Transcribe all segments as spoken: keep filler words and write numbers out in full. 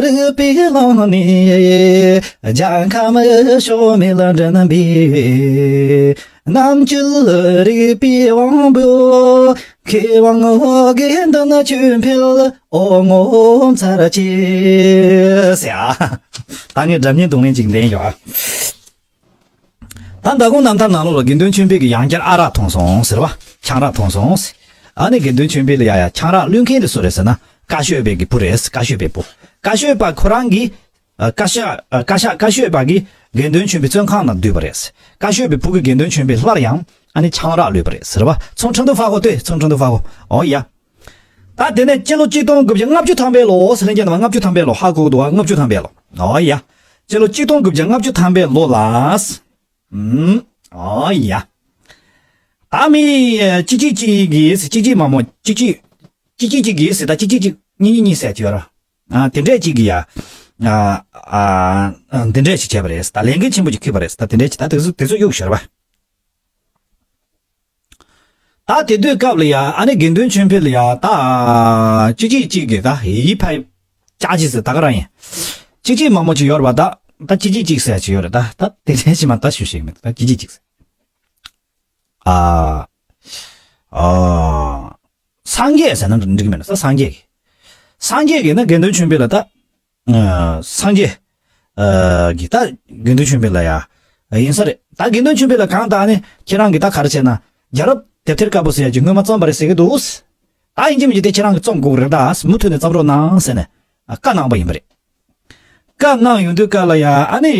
རིག་པའི་ཀློང་ནས་རྒྱལ་ཁམས་ཕྱོགས་མེད་ལ་འདྲེན་པའི། རྣམ་དཔྱོད་རིག་པའི་དབང་པོས། མཁས་དབང་དགེ་འདུན་ཆོས་འཕེལ་འོ་ངོ་མཚར་ཆེ། ཟེར་ཨ། ད་ངས་སྒྲ་སྙན་རྡུང་ལེན་ཅིག་ལེན་ཡོད་ཨ། ད་མདང་དགོང་རྣམ་ཐར་ནང་ལོགས་ལ་དགེ་འདུན་ཆོས་འཕེལ་གྱིས་ཡང་བསྐྱར་ཨ་རག་འཐུང་སོང་ཟེར་བ། ཆང་རག་འཐུང་སོང་ཟེར། ཨ་ནི་དགེ་འདུན་ཆོས་འཕེལ་ལ་ཡ་ཡ་ཆང་རག་བླུད་མཁན་དེ་སུ་རེད་ཟེར་ན། ཀ་ཤོད་པའི་གི་བུ་རེད། ཀ་ཤོད་པའི་བུ། ཀ་ཤོད་པ་ཁོ་རང་གིས། ཨ། ཀ་ཤ། ཨ། ཀ་ཤ། ཀ་ཤོད་པ་གིས་དགེ་འདུན་ཆོས་འཕེལ་བཙོན་ཁང་ནང་བསྡུས་པ་རེད། ཀ་ཤོད་པའི་བུ་གིས་དགེ་འདུན་ཆོས་འཕེལ་སླར་ཡང་ཨ་ནི་ཆང་རག་བླུད་པ་རེད་ཟེར་བ། ཚོང་ཁྲིན་ཏུ་ཧྥ་ཧོ་ལྟོས། ཚོང་ཁྲིན་ཏུ་ཧྥ་ཧོ། ཨོ་ཡ། ད་དེ་ནས་སྤྱི་ལོ་གཅིག་སྟོང་དགུ་བརྒྱ་ལྔ་བཅུ་ཐམ་པའི་ལོ་ཟེར་ལེན་རྒྱུ་ནི་ལྔ་བཅུ་ཐམ་པའི་ལོ། ཧ་གོ་འདུག་ཨ། ལྔ་བཅུ་ཐམ་པའི་ལོ། ཨོ་ཡ། སྤྱི་ལོ་གཅིག་སྟོང་དགུ་བརྒྱ་ལྔ་བཅུ་ཐམ་པའི་ལོ་ལ། ཨུམ། ཨོ་ཡ། ད་མི་གཅིག་གཅིག་གཅིག་གིས་གཅིག་གཅིག་མ་མོ་གཅིག་གཅིག་གཅིག་གཅིག་གཅིག་གིས་ཟེར། ད་གཅིག་གཅིག་གཅིག་གཉིས་གཉིས་གཉིས་ཟེར་གྱི་ཡོད་ར། ཨ། དེ་འདྲས་གཅིག་གིས་ཡ། ཨ། ཨ། འདི་འདྲས་ཞིག་བྱས་པ་རེད། ད་ལས་འགན་ཆེན་པོ་ཞིག་འཁྱེར་པ་རེད། ད་དེ་འདྲས་ཀྱི་ད་དེ་ཚོ་དེ་ཚོ་གཡུག་ཤོར་བ། ད་དེ་དུས་སྐབས་ལ་ཡ་ཨ་ནི་དགེ་འདུན་ཆོས་འཕེལ་ལ་ཡ་ད་གཅིག་གཅིག་གཅིག་གིས་ད་ཡིད་ཕ་ཡི་ཅག་ཅིག་ཟེར་ད་ག་རང་ཡིན། གཅིག་གཅིག་མང་པོ་ཅིག་ཡོད་རེད་པ། ད་ད་གཅིག་གཅིག་གཅིག་ཟེར་ཅིག་ཡོད་རེད། ད་ད་དེ་ནས་ཕྱི་མ་ད་ཞུ་ཤེས་མེད། ད་གཅིག་གཅིག་གཅིག་ཟེར། ཨ། ཨ། སངས་རྒྱས་ཟེར་ན་འགྲིག་གི་མེད་ན་ས། སངས་རྒྱས་ཀྱི། སངས་རྒྱས་ཀྱི་ན་དགེ་འདུན་ཆོས་འཕེལ་ལ་ད། ཨ། སངས་རྒྱས། ཨ། ཀྱི་ད་དགེ་འདུན་ཆོས་འཕེལ་ལ་ཡ། ཡིན་ས་རེད། ད་དགེ་འདུན་ཆོས་འཕེལ་ལ་གང་ལྟར་ནི་ཁྱེད་རང་གིས་ད་ག་རེ་བྱས་ན། རྒྱལ་རབས་དེབ་ཐེར་དཀར་པོ་ཟེར་ཡ་ཅིག་སྔོན་མ་བརྩམས་པ་རེད་ཟེར་གི་འདུག། ད་ཡིན་གཅིག་མིན་གཅིག་དེ་ཁྱེད་རང་གིས་རྩོམ་དགོས་ཀྱི་རེད། ད་མུ་མཐུད་ནས་བརྩམས་རོགས་གནང་ཟེར་ནས་བཀའ་གནང་པ་ཡིན་པ་རེད། བཀའ་གནང་ཡོང་དུས་སྐབས་ལ་ཡ་ཨ་ནི།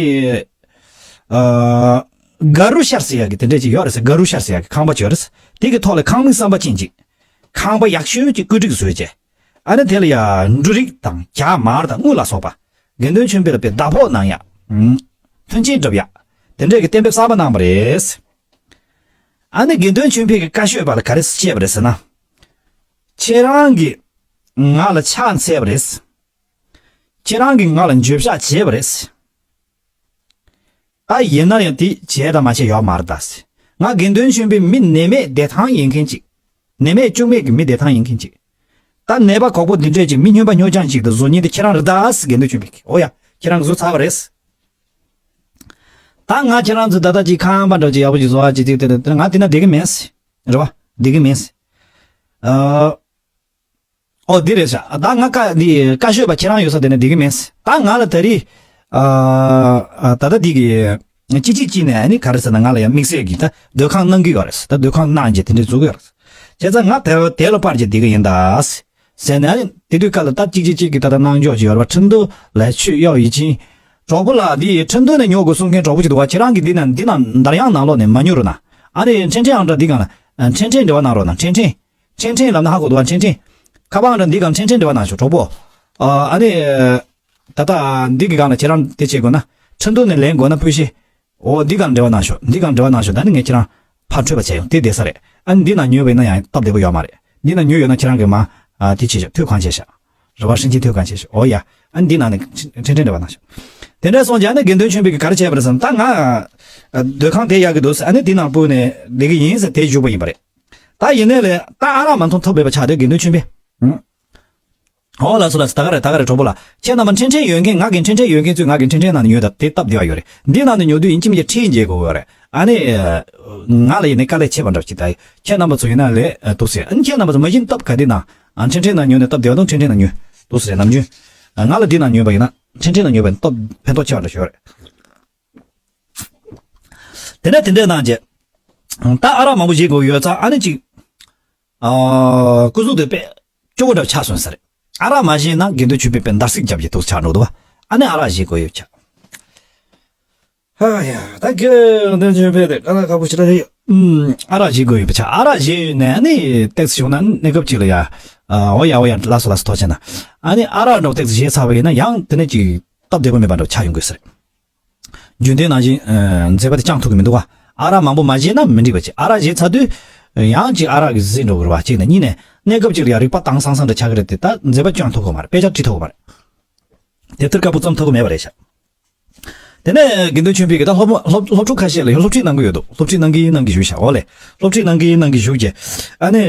ཨ། ག་རུ་ཤར་ཟེར་ཡ་གི་དེ་འདྲས་ཅིག་ཡོད་རེད་ཟེར། ག་རུ་ཤར་ཟེར་ཡ་གི་ཁང་པ་ཅིག་ཡོད་རེད་ཟེར། དེ་གི་ཐོག་ལ་ཁང་མིག་བསམ་པ་ཅན་ཅིག། ཁང་པ་ཡག་ཤོས་ཅིག་བཀོད་སྒྲིག་བཟོས་བྱས། ཨ་ནི་དེ་ལ་ཡ་འབྲུ་རིགས་དང་རྒྱ་དམར་དང་དངུལ་ལ་སོགས་པ། དགེ་འདུན་ཆོས་འཕེལ་ལ་དཔེ་ཟླ་ཕོགས་གནང་ཡ། ཨུམ། མཐུན་རྐྱེན་སྒྲུབ་ཡ། དེ་འདྲས་ཀྱི་གཏན་འབེབས་གསར་པ་གནང་བ་རེད། ཨ་ནི་དགེ་འདུན་ཆོས་འཕེལ་གྱིས་བཀའ་ཤོད་པ་ལ་ག་རེ་བཤད་པ་རེད་ཟེར་ན། ཁྱེད་རང་གིས་ང་ལ་ཕྱག་འཚལ་བ་རེད། ཁྱེད་རང་གིས་ང་ལ་འགྱོད་བཤགས་བྱས་པ་རེད། ད་ཡིན་ན་ཡང་དེ་བྱས་དང་མ་བྱས་ཡོད་མ་རེད་ད། ང་དགེ་འདུན་ཆོས་འཕེལ་མི་ནད་མེད་བདེ་ཐང་ཡིན་མཁན་ཅིག། ནད་མེད་གཅོང་མེད་ཀྱི་མི་བདེ་ཐང་ཡིན་མཁན་ཅིག། ད་ནད་པ་གོག་པོ་འདི་འདྲས་ཅིག་མི་སྨྱོན་པ་སྨྱོ་རྐྱང་ཅིག་ཏུ་བཟོ་མཁན་དེ་ཁྱེད་རང་རེད་ད། དགེ་འདུན་ཆོས་འཕེལ་གྱིས། ཨོ་ཡ། ཁྱེད་རང་གིས་བཟོས་ཚར་བ་རེད། ད་ང་ཁྱེད་རང་ཚོ་ད་ལྟ་ཅིག་ཁང་པ་འདྲ་ཅིག་ཡག་པོ་ཅིག་བཟོ་བ་ཅིག་ཅིག་དེ་དེ་ང་དེ་ན་བསྡད་ཀྱི་མེད། རེད་བ། བསྡད་ཀྱི་མེད། ཨ། ཨོ་འདི་རེད་ཤག། ད་ང་བཀའ་འདི་བཀའ་ཤོད་པ་ཁྱེད་རང་ཡོད་ས་དེ་ནས་བསྡད་ཀྱི་མེད། ད་ང་ལ་ད་རེས། ཨ། ཨ། ད་ལྟ་འདི་གི་གཅིག་གཅིག་གཅིག་ནས་ཨ་ནི་ག་རེ་ཟེར་ན་ང་ལ་ཡང་དམིགས་བསལ་གྱི་ད་སྡོད་ཁང་གནང་གི་ཡོད་རེད། ད་སྡོད་ཁང་གནང་རྗེས་དེ་འདྲས་བཟོ་གི་ཡོད་རེད། བྱས་ཙང་ང་དེ་དེ་ལ་པར་གྱི་བསྡད་ཀྱི་ཡིན་ད། ཟེར་ནས་ཨ་ནི་དེ་དུས་སྐབས་ལ་ད་གཅིག་གཅིག་གཅིག་གི་ད་ལྟ་གནང་འཇོག་ཅིག་ཡོད་རེད་པ། ཁྲིན་ཏུའུ་ལའི་ཆུས་གཡོག་ཡིད་ཆེན། གྲོགས་པོ་ལགས་འདི་ཁྲིན་ཏུའུ་ནས་ཉོ་དགོས་གསུང་མཁན་གྲོགས་པོ་ཅིག་འདུག་བ། ཁྱེད་རང་གིས་འདི་ན་འདི་ན་འདར་དབྱངས་ནང་ལོགས་ནས་མ་ཉོ་རུ་ན། ཨ་ནི་ཁྲེན་ཁྲེན་ཨང་འདྲ་འདི་སྒང་ལ་ཁྲེན་ཁྲེན་འབྲེལ་བ་གནང་རོགས་གནང་། ཁྲེན་ཁྲེན། ཁྲེན་ཁྲེན་ལབ་ན་ཧ་གོ་འདུག་བ། ཁྲེན་ཁྲེན། ཁ་པར་ཨང་འདྲ་འདི་སྒང་ཁྲེན་ཁྲེན་འབྲེལ་བ་གནང་ཤོག་གྲོགས་པོ། ཨ་ནི། ད་ལྟ་འདི་གི་སྒང་ལ་ཁྱེད་རང་དེ་བྱེད་དགོས་ན། ཁྲིན་ཏུའུ་ནས་ལེན་དགོས་ན་སྤུས་ཤེས། འོ་འདི་སྒང་འབྲེལ་བ་གནང་ཤོག། འདི་སྒང་འབྲེལ་བ་གནང་ཤོག། ད་ནི་ངས་ཁྱེད་རང་ཕར་འཕྲོད་པ་བྱས་ཡོང་དེ་བསྡད་ས་རེད། ཨ་ནི་འདི་ན་ཉོས་པ་ཡིན་ན་ཡང་སྟབས་བདེ་པོ་ཡོད་མ་རེད། འདི་ན་ཉོས་ཡོད་ན་ཁྱེད་རང་གིས་མ། ཨ། དེ་བྱས་ཤག། ཐུགས་གང་ཆེ་ཤག། རེ་བ་ཧྲིན་ཆེན་ཐུགས་གང་ཆེ་ཤག། འོ་ཡ། ཨ་ནི་འདི་ན་ནི་ཁྲེན་ཁྲེན་འབྲེལ་བ་གནང་ཤོག། དེ་འདྲ་སོང་རྗེས་ཨ་ནི་དགེ་འདུན་ཆོས་འཕེལ་གྱིས་ག་རེ་བྱས་པ་རེད་ཟེར་ན། ད་ང་སྡོད་ཁང་དེ་ཡག་གི་འདུག་ཟེར། ཨ་ནི་འདི་ནང་སྤོས་ནས་བསྡད་གི་ཡིན་ཟེར་དེ་བཞུགས་པ་ཡིན་པ་རེད། ད་ཡིན་ནའི་ལས་ད་ཨ་རག་མ་འཐུང་ཐབས་མེད་པ་ཆགས་དེ་དགེ་འདུན་ཆོས་འཕེལ། ཨང་། ཨོ་ལགས་སོ་ལགས་སོ། ད་ག་རེད་ད་ག་རེད་གྲོགས་པོ་ལགས། ཁྱེད་རྣམ་པ་ཁྲེན་ཁྲེན་ཡོད་མཁན། ང་གི་ཁྲེན་ཁྲེན་ཡོད་མཁན་ཚོས་ང་གི་ཁྲེན་ཁྲེན་ནང་ནས་ཉོས་ད་དེ་སྟབས་བདེ་བ་ཡོད་རེད། འདི་ནང་ནས་ཉོ་དུས་ཡིན་གཅིག་མིན་གཅིག་ཁྲལ་འཇལ་དགོས་ཡོད་རེད། ཨ་ནི། ང་ལ་ཡིན་ནའི་དཀའ་ལས་ཆེ་བ་འདྲ་ཅིག་ད་ཁྱེད་རྣམ་པ་ཚོ་ཡིན་ན་ལས་འདུག་ཟེར། ཨ་ནི་ཁྱེད་རྣམ་པ་ཚོ་མ་གཞི་སྟབས་ག་དེ་ན། ཨ། ཁྲེན་ཁྲེན་ནང་ཉོ་ནས་སྟབས་བདེ་བ་དང་ཁྲེན་ཁྲེན་ནང་ཉོ་འདུག་ཟེར་ནམ་རྒྱུན། ང་ལ་འདི་ནང་ཉོས་པ་ཡིན་ན་ཁྲེན་ཁྲེན་ནང་ཉོས་པ་ཡིན་ན་སྟབས་ཕན་ཐོགས་ཆེ་བ་འདྲ་ཞིག་ཡོད་རེད། དེ་ནས་དེ་འདྲས་གནང་རྗེས། ད་ཨ་རག་མང་པོ་བཞེས་དགོས་ཡོད་ཙང་ཨ་ནི་ཅིག། ཨ། སྐུ་གཟུགས་དེ་དཔེ་སྐྱོ་བོ་འདྲ་ཆགས་སོང་ས་རེད། ཨ་རག་མ་བཞེས་ན་དགེ་འདུན་ཆོས་འཕེལ་དཔེ་འདར་སིག་རྒྱབ་ཀྱི་འདུག་ཆགས་འགྲོ་འདུག་བ། ཨ་ནི་ཨ་རག་བཞེས་དགོས་ཡོད་ཆགས། ཧ་ཡ། ད་དགེ་འདུན་ཆོས་འཕེལ་དེ་ཨ་རག་ཁག་པོ་ཞེ་དྲག་རེད། ཨུམ། ཨ་རག་བཞེས་དགོས་ཡོད་པ་ཆགས། ཨ་རག་བཞེས་ཡོད་ནས་ཨ་ནི་ཏོག་ཙམ་བྱུང་ན་གནས་སྐབས་ཅིག་ལ་ཡ། ཨ། འོ་ཡ་འོ་ཡ། ལགས་སོ་ལགས་སོ། ཐུགས་རྗེ་གནང་། ཨ་ནི་ཨ་རག་འདྲ་བོ་ཏོག་ཙམ་བཞེས་ཚར་བ་ཡིན་ན་ཡང་དེ་ནས་ཅིག་སྟབས་བདེ་པོ་མེད་པ་འདྲ་བོ་ཆགས་ཡོང་དགོས་ས་རེད། རྒྱུན་ལྡན་ནང་བཞིན། ཨ། མཛེས་པ་དེ་བཅང་ཐུབ་ཀྱི་མི་འདུག་བ། ཨ་རག་མང་པོ་མ་བཞེས་ན་མི་འགྲིག་པ་ཅིག། ཨ་རག་བཞེས་ཚར་དུས་ཡང་ཅིག་ཨ་རག་གིས་བཟི་འགྲོ་གི་རེད་བ། གཅིག་ནས། གཉིས་ནས་གནས་སྐབས་ཅིག་ལ་ཡ་རིག་པ་དྭངས་སང་སང་འདྲ་ཆགས་ཀྱི་རེད་དེ། ད་མཛེས་པ་སྐྱོན་ཐུབ་ཀྱི་མ་རེད། དཔེ་ཆ་བྲིས་ཐུབ་ཀྱི་མ་རེད། དེབ་ཐེར་དཀར་པོ་བརྩམས་ཐུབ་ཀྱི་མེད་པ་རེད་ཤག། དེ་ནས་དགེ་འདུན་ཆོས་འཕེལ་གྱིས་ད་སློབ་སློབ་སློབ་ཕྲུག་ཁ་ཤས་ལ་ཡང་སློབ་ཁྲིད་གནང་གི་ཡོད་འདུག། སློབ་ཁྲིད་གནང་གི་གནང་གི་བཞུགས་ཤག། འོ་ལེ། སློབ་ཁྲིད་གནང་གི་གནང་གི་བཞུགས་རྗེས། ཨ་ནི།